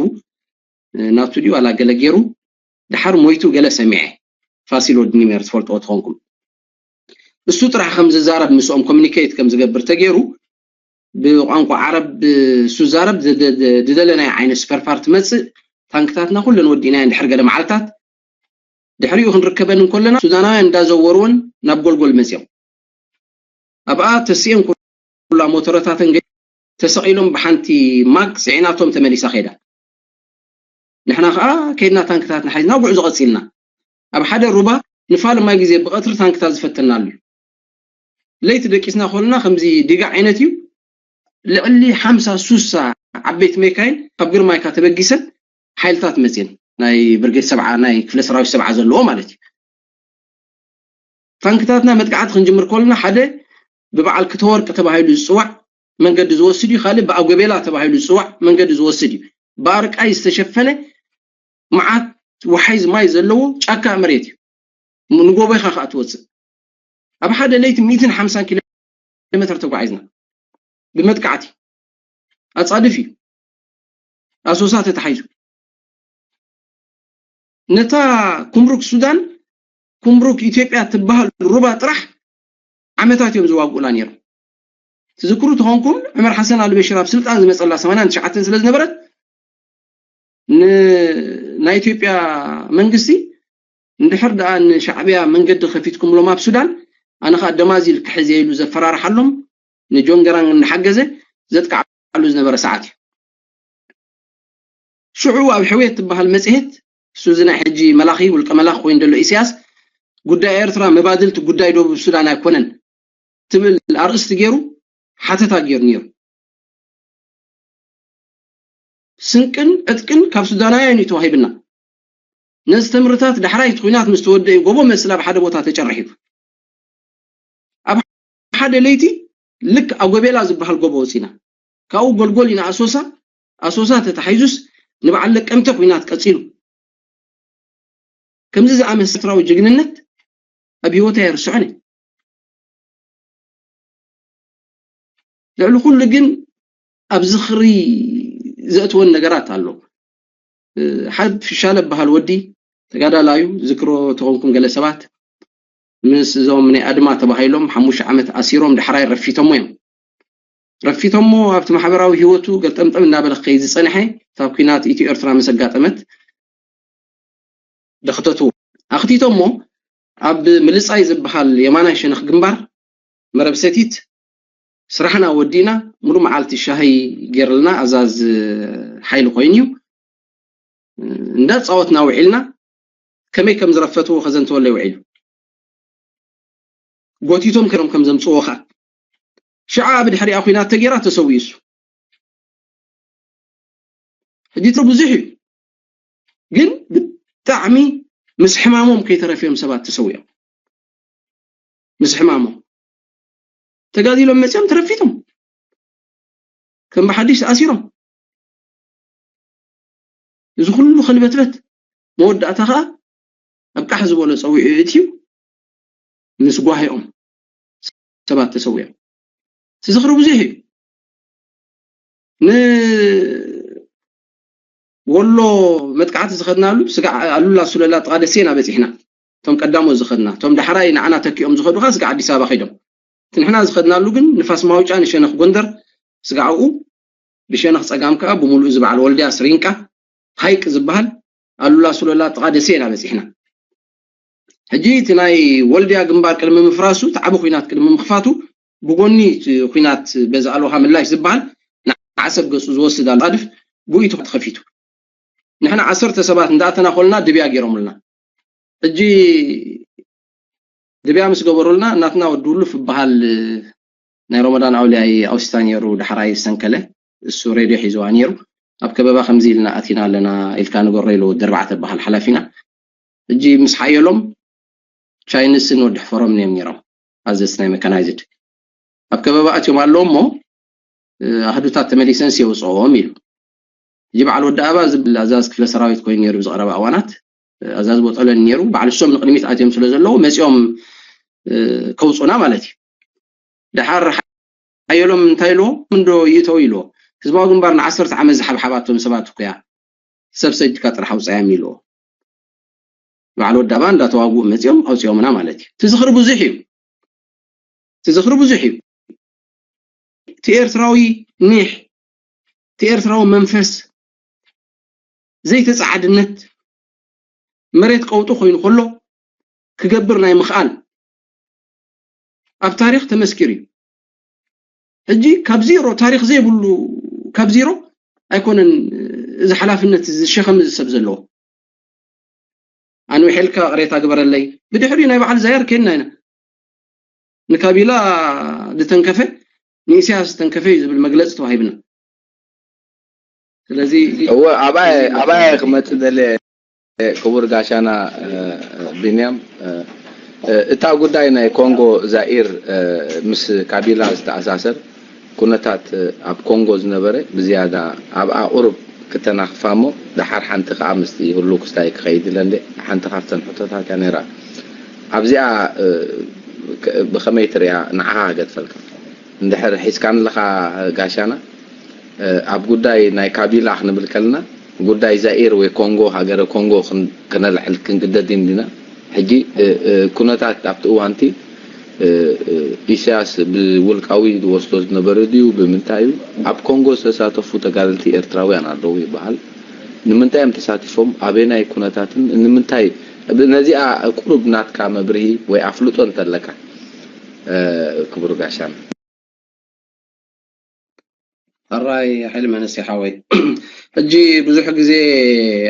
ናቱ ድዩ ዋላ ገለ ገይሩ፣ ድሓር ሞይቱ ገለ ሰሚዐ። ፋሲል ወዲ ኒመር ትፈልጥዎ ትኾንኩም። እሱ ጥራሕ ከም ዝዛረብ፣ ምስኦም ኮሚኒኬት ከም ዝገብር ተገይሩ፣ ብቋንቋ ዓረብ እሱ ዝዛረብ፣ ዝ-፣ ዝ-፣ ዝደለናዮ ዓይነት ስፐር ፓርት መጽእ፣ ታንክታትና ኩለን ወዲእናየን ድሕሪ ገለ መዓልታት። ድሕሪኡ ክንርከበን እንከለና፣ ሱዳናውያን እንዳዘወርወን ናብ ጎልጎል መጽዮም። ኣብኣ ተሲኤን ኩላ ሞተረታተን ገ-፣ ተሰቒሎም ብሓንቲ ማግ ጽዒናቶም ተመሊሳ ከይዳ። ንሕና ኸኣ ከይድና ታንክታትና ሒዝና ጉዕዞ ቀጺልና። ኣብ ሓደ ሩባ ንፋልማይ ግዜ ብቐትሪ ታንክታት ዝፈተናሉ እዩ። ለይቲ ደቂስና ከሎና ከምዚ ዲጋ ዓይነት እዩ። ልዕሊ ሓምሳ ሱሳ ዓበይቲ ሜካይን ካብ ግርማይካ ተበጊሰን ሓይልታት መጽየን፣ ናይ ብርጌድ ሰብዓ፣ ናይ ክፍለ ሰራዊት ሰብዓ ዘለዎ ማለት እዩ። ታንክታትና መጥቃዕቲ ክንጅምር ከሎና ሓደ ብበዓል ክተወርቅ ተባሂሉ ዝጽዋዕ መንገዲ ዝወስድ እዩ። ካልእ ብኣጎቤላ ተባሂሉ ዝጽዋዕ መንገዲ ዝወስድ እዩ። ብኣርቃይ ዝተሸፈነ መዓት ወሓይዝ ማይ ዘለዎ ጫካ መሬት እዩ። ም-፣ ንጎቦ ኢኻ ከኣ ትወጽእ። ኣብ ሓደ ለይቲ ሚእትን ሓምሳን ኪሎ ሜተር ተጓዒዝና ብመጥቃዕቲ። ኣጻድፍ እዩ። ኣሶሳ ተታሒዙ። ነታ ኩምሩክ ሱዳን፣ ኩምሩክ ኢትዮጵያ ትበሃል ሩባ ጥራሕ ዓመታት እዮም ዝዋግኡላ ነይሮም። ትዝክሩ ተኾንኩም፣ ዑመር ሓሰን ኣልበሽር ኣብ ስልጣን ዝመጸላ ሰማንያን ትሽዓተን ስለ ዝነበረት፣ ን-፣ ናይ ኢትዮጵያ መንግስቲ እንድሕር ደኣ ንሻዕብያ መንገዲ ከፊትኩምሎም ኣብ ሱዳን፣ ኣነ ኸኣ ደማዚል ክሕዝ እየ ኢሉ ዘፈራርሓሎም፣ ንጆን ገራንግ እናሓገዘ ዘጥቅዓሉ ዝነበረ ሰዓት እዩ። ሽዑ ኣብ ሕውየት ትበሃል መጽሔት፣ እሱ እዚ ናይ ሕጂ መላኺ፣ ውልቀ መላኺ ኮይኑ ዘሎ ኢሳያስ፣ ጉዳይ ኤርትራ መባድልቲ ጉዳይ ደቡብ ሱዳን ኣይኮነን ትብል ኣርእስቲ ገይሩ ሓተታ ገይሩ ነይሩ። ስንቅን ዕጥቅን ካብ ሱዳናውያን እዩ ተዋሂብና። ነዚ ተምርታት ዳሕራይ እቲ ኲናት ምስ ተወደአ እዩ ጎቦ መስል ኣብ ሓደ ቦታ ተጨርሒቱ። ኣብ ሓደ ለይቲ ልክ ኣጎቤላ ዝበሃል ጎቦ ወፂና። ካብኡ ጎልጎል ኢና ኣሶሳ፣ ኣሶሳ ተታሒዙስ ንበዓል ለቀምተ ኲናት ቀፂሉ። ከምዚ ዝኣመሰለ ኤርትራዊ ጅግንነት ኣብ ህይወተይ ኣይርስዖን እየ። ልዕሊ ኩሉ ግን ኣብ ዝኽሪ ዘእትወን ነገራት ኣሎ። እ፣ ሓደ ፍሻለ በሃል ወዲ ተጋዳላዩ ዝክሮ ተኾንኩም ገለ ሰባት ምስ እዞም ናይ ኣድማ ተባሂሎም ሓሙሽተ ዓመት ኣሲሮም ዳሕራይ ረፊቶሞ እዮም። ረፊቶሞ ኣብቲ ማሕበራዊ ህይወቱ ገልጠምጠም እናበለ ክኸይድ ዝጸንሐ፣ እታ ኲናት ኢትዮ ኤርትራ ምስ ኣጋጠመት ደኽተቱ ኣኽቲቶሞ ኣብ ምልጻይ ዝበሃል የማናይ ሸነኽ ግንባር መረብ ሰቲት ስራሕና ወዲእና፣ ሙሉ መዓልቲ ሻሂ ገይርልና ኣዛዝ ሓይሊ ኮይኑ እዩ። እንዳጻወትና ውዒልና፣ ከመይ ከም ዝረፈትዎ ከዘንትወለይ ውዒሉ። ጎቲቶም ከይሮም ከም ዘምጽዎ ኸኣ። ሽዓ ብድሕሪኣ ኲናት ተገይራ ተሰዊኡ እሱ። ሕጂ ትሩ ብዙሕ እዩ። ግን ብጣዕሚ ምስ ሕማሞም ከይተረፍዮም ሰባት ተሰዊኦም። ምስ ሕማሞም። ተጋዲሎም መጺኦም ተረፊቶም። ከም ብሓድሽ ተኣሲሮም። እዚ ኩሉ ከልበትበት መወዳእታ ኸኣ ኣብ ቃሕ ዝበሎ ጸዊዑ እትዩ ምስ ጓሂኦም ሰባት ተሰዊኦም። እቲ ዝኽሪ ብዙሕ እዩ። ንወሎ መጥቃዕቲ ዝኸድናሉ ስጋዕ ኣሉላ ሱለላ ጥቓ ደሴና በጺሕና። እቶም ቀዳሞት ዝኸድና፣ እቶም ዳሕራይ ንዓና ተኪኦም ዝኸዱ ኸኣ ስጋዕ ኣዲስ ኣበባ ከይዶም። እቲ ንሕና ዝኸድናሉ ግን ንፋስ ማውጫ ንሸነኽ ጎንደር ስጋዕኡ፣ ብሸነኽ ጸጋም ከኣ ብምሉኡ እዚ በዓል ወልድያ ስሪንቃ ሃይቅ ዝበሃል ኣሉላ ሱለላ ጥቓ ደሴ ኢና በጺሕና። ሕጂ እቲ ናይ ወልድያ ግንባር ቅድሚ ምፍራሱ፣ እቲ ዓቢ ኲናት ቅድሚ ምኽፋቱ፣ ብጎኒ እቲ ኲናት በዚ ኣልውሃ ምላሽ ዝበሃል ንዓሰብ ገጹ ዝወስድ ኣሎ ጣድፍ ብኡ እዩ ተኸፊቱ። ንሕና ዓሰርተ ሰባት እንዳኣተና ኮልና ድብያ ገይሮምልና። ሕጂ ድብያ ምስ ገበሩልና፣ ናትና ወዲ ውሉፍ ዝበሃል ናይ ሮመዳን ኣውልያይ ኣውሲታ ነይሩ፣ ዳሕራይ ዝሰንከለ፣ እሱ ሬድዮ ሒዝዋ ነይሩ። ኣብ ከበባ ከምዚ ኢልና ኣቲና ኣለና ኢልካ ንገሮ ኢሉ ወዲ ኣርባዕተ ዝበሃል ሓላፊና። ሕጂ ምስ ሓየሎም ቻይንስን ወዲ ሕፈሮምን እዮም ነይሮም፣ ኣዘዝቲ ናይ መካናይዝድ። ኣብ ከበባ ኣትዮም ኣለዉ እሞ፣ እ፣ ኣህዱታት ተመሊሰን የውፅኦም ኢሉ። ሕጂ በዓል ወዲ ኣባ ዝብል ኣዛዝ ክፍለ ሰራዊት ኮይኑ ነይሩ ብዝቐረባ እዋናት፣ እ፣ ኣዛዝ ቦጠለን ነይሩ። በዓል እሶም ንቕድሚት ኣትዮም ስለ ዘለዉ መፂኦም፣ እ፣ ከውፁና ማለት እዩ። ደሓር ሓየሎም እንታይ ኢልዎ? እንዶ ይእተው ኢልዎ። ህዝባዊ ግንባር ንዓሰርተ ዓመት ዝሓብሓባቶም ሰባት እኮ እያ። ሰብ ሰጅካ ጥራሕ ኣውፃዮም ኢልዎ። በዓል ወዲ ኣባ እንዳተዋግኡ መፂኦም ኣውፂኦምና ማለት እዩ። እቲ ዝኽሪ ብዙሕ እዩ። እቲ ዝኽሪ ብዙሕ እዩ። እቲ ኤርትራዊ ኒሕ፣ እቲ ኤርትራዊ መንፈስ፣ ዘይተጻዓድነት፣ መሬት ቀውጢ ኮይኑ ከሎ ክገብር ናይ ምኽኣል ኣብ ታሪኽ ተመስኪሩ እዩ። ሕጂ ካብ ዜሮ፣ ታሪኽ ዘይብሉ፣ ካብ ዜሮ ኣይኮነን እዚ ሓላፍነት፣ እዚ ሸኸም እዚ ሰብ ዘለዎ። ኣንዊሐ ኢልካ ቅሬታ ግበረለይ። ብድሕሪኡ ናይ በዓል ዛየር ኬድና ኢና። ንካቢላ ዝተንከፈ ንኢሳያስ ዝተንከፈ እዩ ዝብል መግለፂ ተዋሂብና። ስለዚ እወ፣ ኣባየ፣ ኣባየ ክመጽእ ደልየ፣ ክቡር ጋሻና፣ እ፣ ቢንያም፣ እ፣ እ፣ እታ ጉዳይ ናይ ኮንጎ ዛኢር፣ እ፣ ምስ ካቢላ ዝተኣሳሰር ኩነታት፣ እ፣ ኣብ ኮንጎ ዝነበረ ብዝያዳ ኣብኣ ቁሩብ ክተናኽፋ እሞ፣ ደሓር ሓንቲ ከኣ ምስቲ ህሉው ክስታይ ክኸይድ ኢለ እንደ ሓንቲ ካብተን ሕቶታት እያ ነይራ። ኣብዚኣ፣ እ፣ ከ-፣ ብኸመይ ትርእያ? ንዓኻ ክገድፈልካ። እንድሕር ሒዝካንለኻ ጋሻና፣ እ፣ ኣብ ጉዳይ ናይ ካቢላ ክንብል ከለና፣ ጉዳይ ዛኢር ወይ ኮንጎ፣ ሃገረ ኮንጎ ክን-፣ ከነልዕል ክንግደድ ኢና። ሕጂ፣ እ፣ እ፣ ኩነታት ኣብቲ እዋንቲ፣ እ፣ እ፣ ኢሳያስ ብውልቃዊ ዝወስዶ ዝነበረ ድዩ? ብምንታይ እዩ? ኣብ ኮንጎ ዝተሳተፉ ተጋደልቲ ኤርትራውያን ኣለዉ ይበሃል። ንምንታይ እዮም ተሳቲፎም? ኣበየናይ ኩነታትን ንምንታይ ነዚኣ ቁሩብ ናትካ መብርሂ ወይ ኣፍልጦ እንተለካ ክቡር ጋሻና። ሕራይ ሓይሊ መነስይ ሓወይ። ሕጂ ብዙሕ ግዜ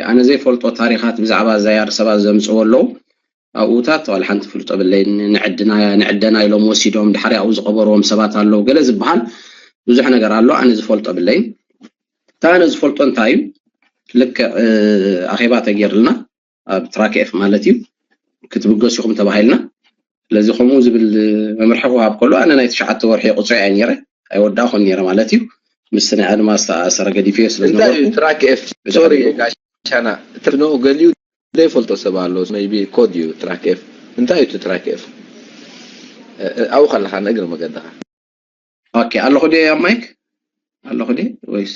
ኣነ ዘይፈልጦ ታሪኻት ብዛዕባ ዛያር ሰባት ዘምፅዎ ኣለዉ። ኣብኡታት ዋላ ሓንቲ ፍልጦ ብለይ። ንዕድና ንዕደና ኢሎም ወሲዶም ድሓር ኣብኡ ዝቐበርዎም ሰባት ኣለዉ ገለ ዝበሃል ብዙሕ ነገር ኣሎ። ኣነ ዝፈልጦ ብለይ። እታ ኣነ ዝፈልጦ እንታይ እዩ? ልክዕ ኣኼባ ተገይርልና ኣብ ትራክ ኤፍ ማለት እዩ ክትብገሱ ኢኹም ተባሂልና። ስለዚ ከምኡ ዝብል መምርሒ ክወሃብ ከሎ ኣነ ናይ ትሽዓተ ወርሒ ቁፅዕ እየ ነይረ ኣይወዳእኹን ነይረ ማለት እዩ። ምስቲ ናይ ኣድማ ዝተኣሰረ ገዲፈዮ ስለ እንታይ እዩ ዝነበርኩ ትራክ ኤፍ? ሶሪ ጋሻና ትርኖ ገሊዩ ዘይፈልጦ ሰብ ኣሎ። ቢ ኮድ እዩ ትራክ ኤፍ። እንታይ እዩ ትራክ ኤፍ? ኣብኡ ከለካ ንእግሪ መገድኻ ኦኬ ኣለኹ ደ ኣብ ማይክ ኣለኹ ደ ወይስ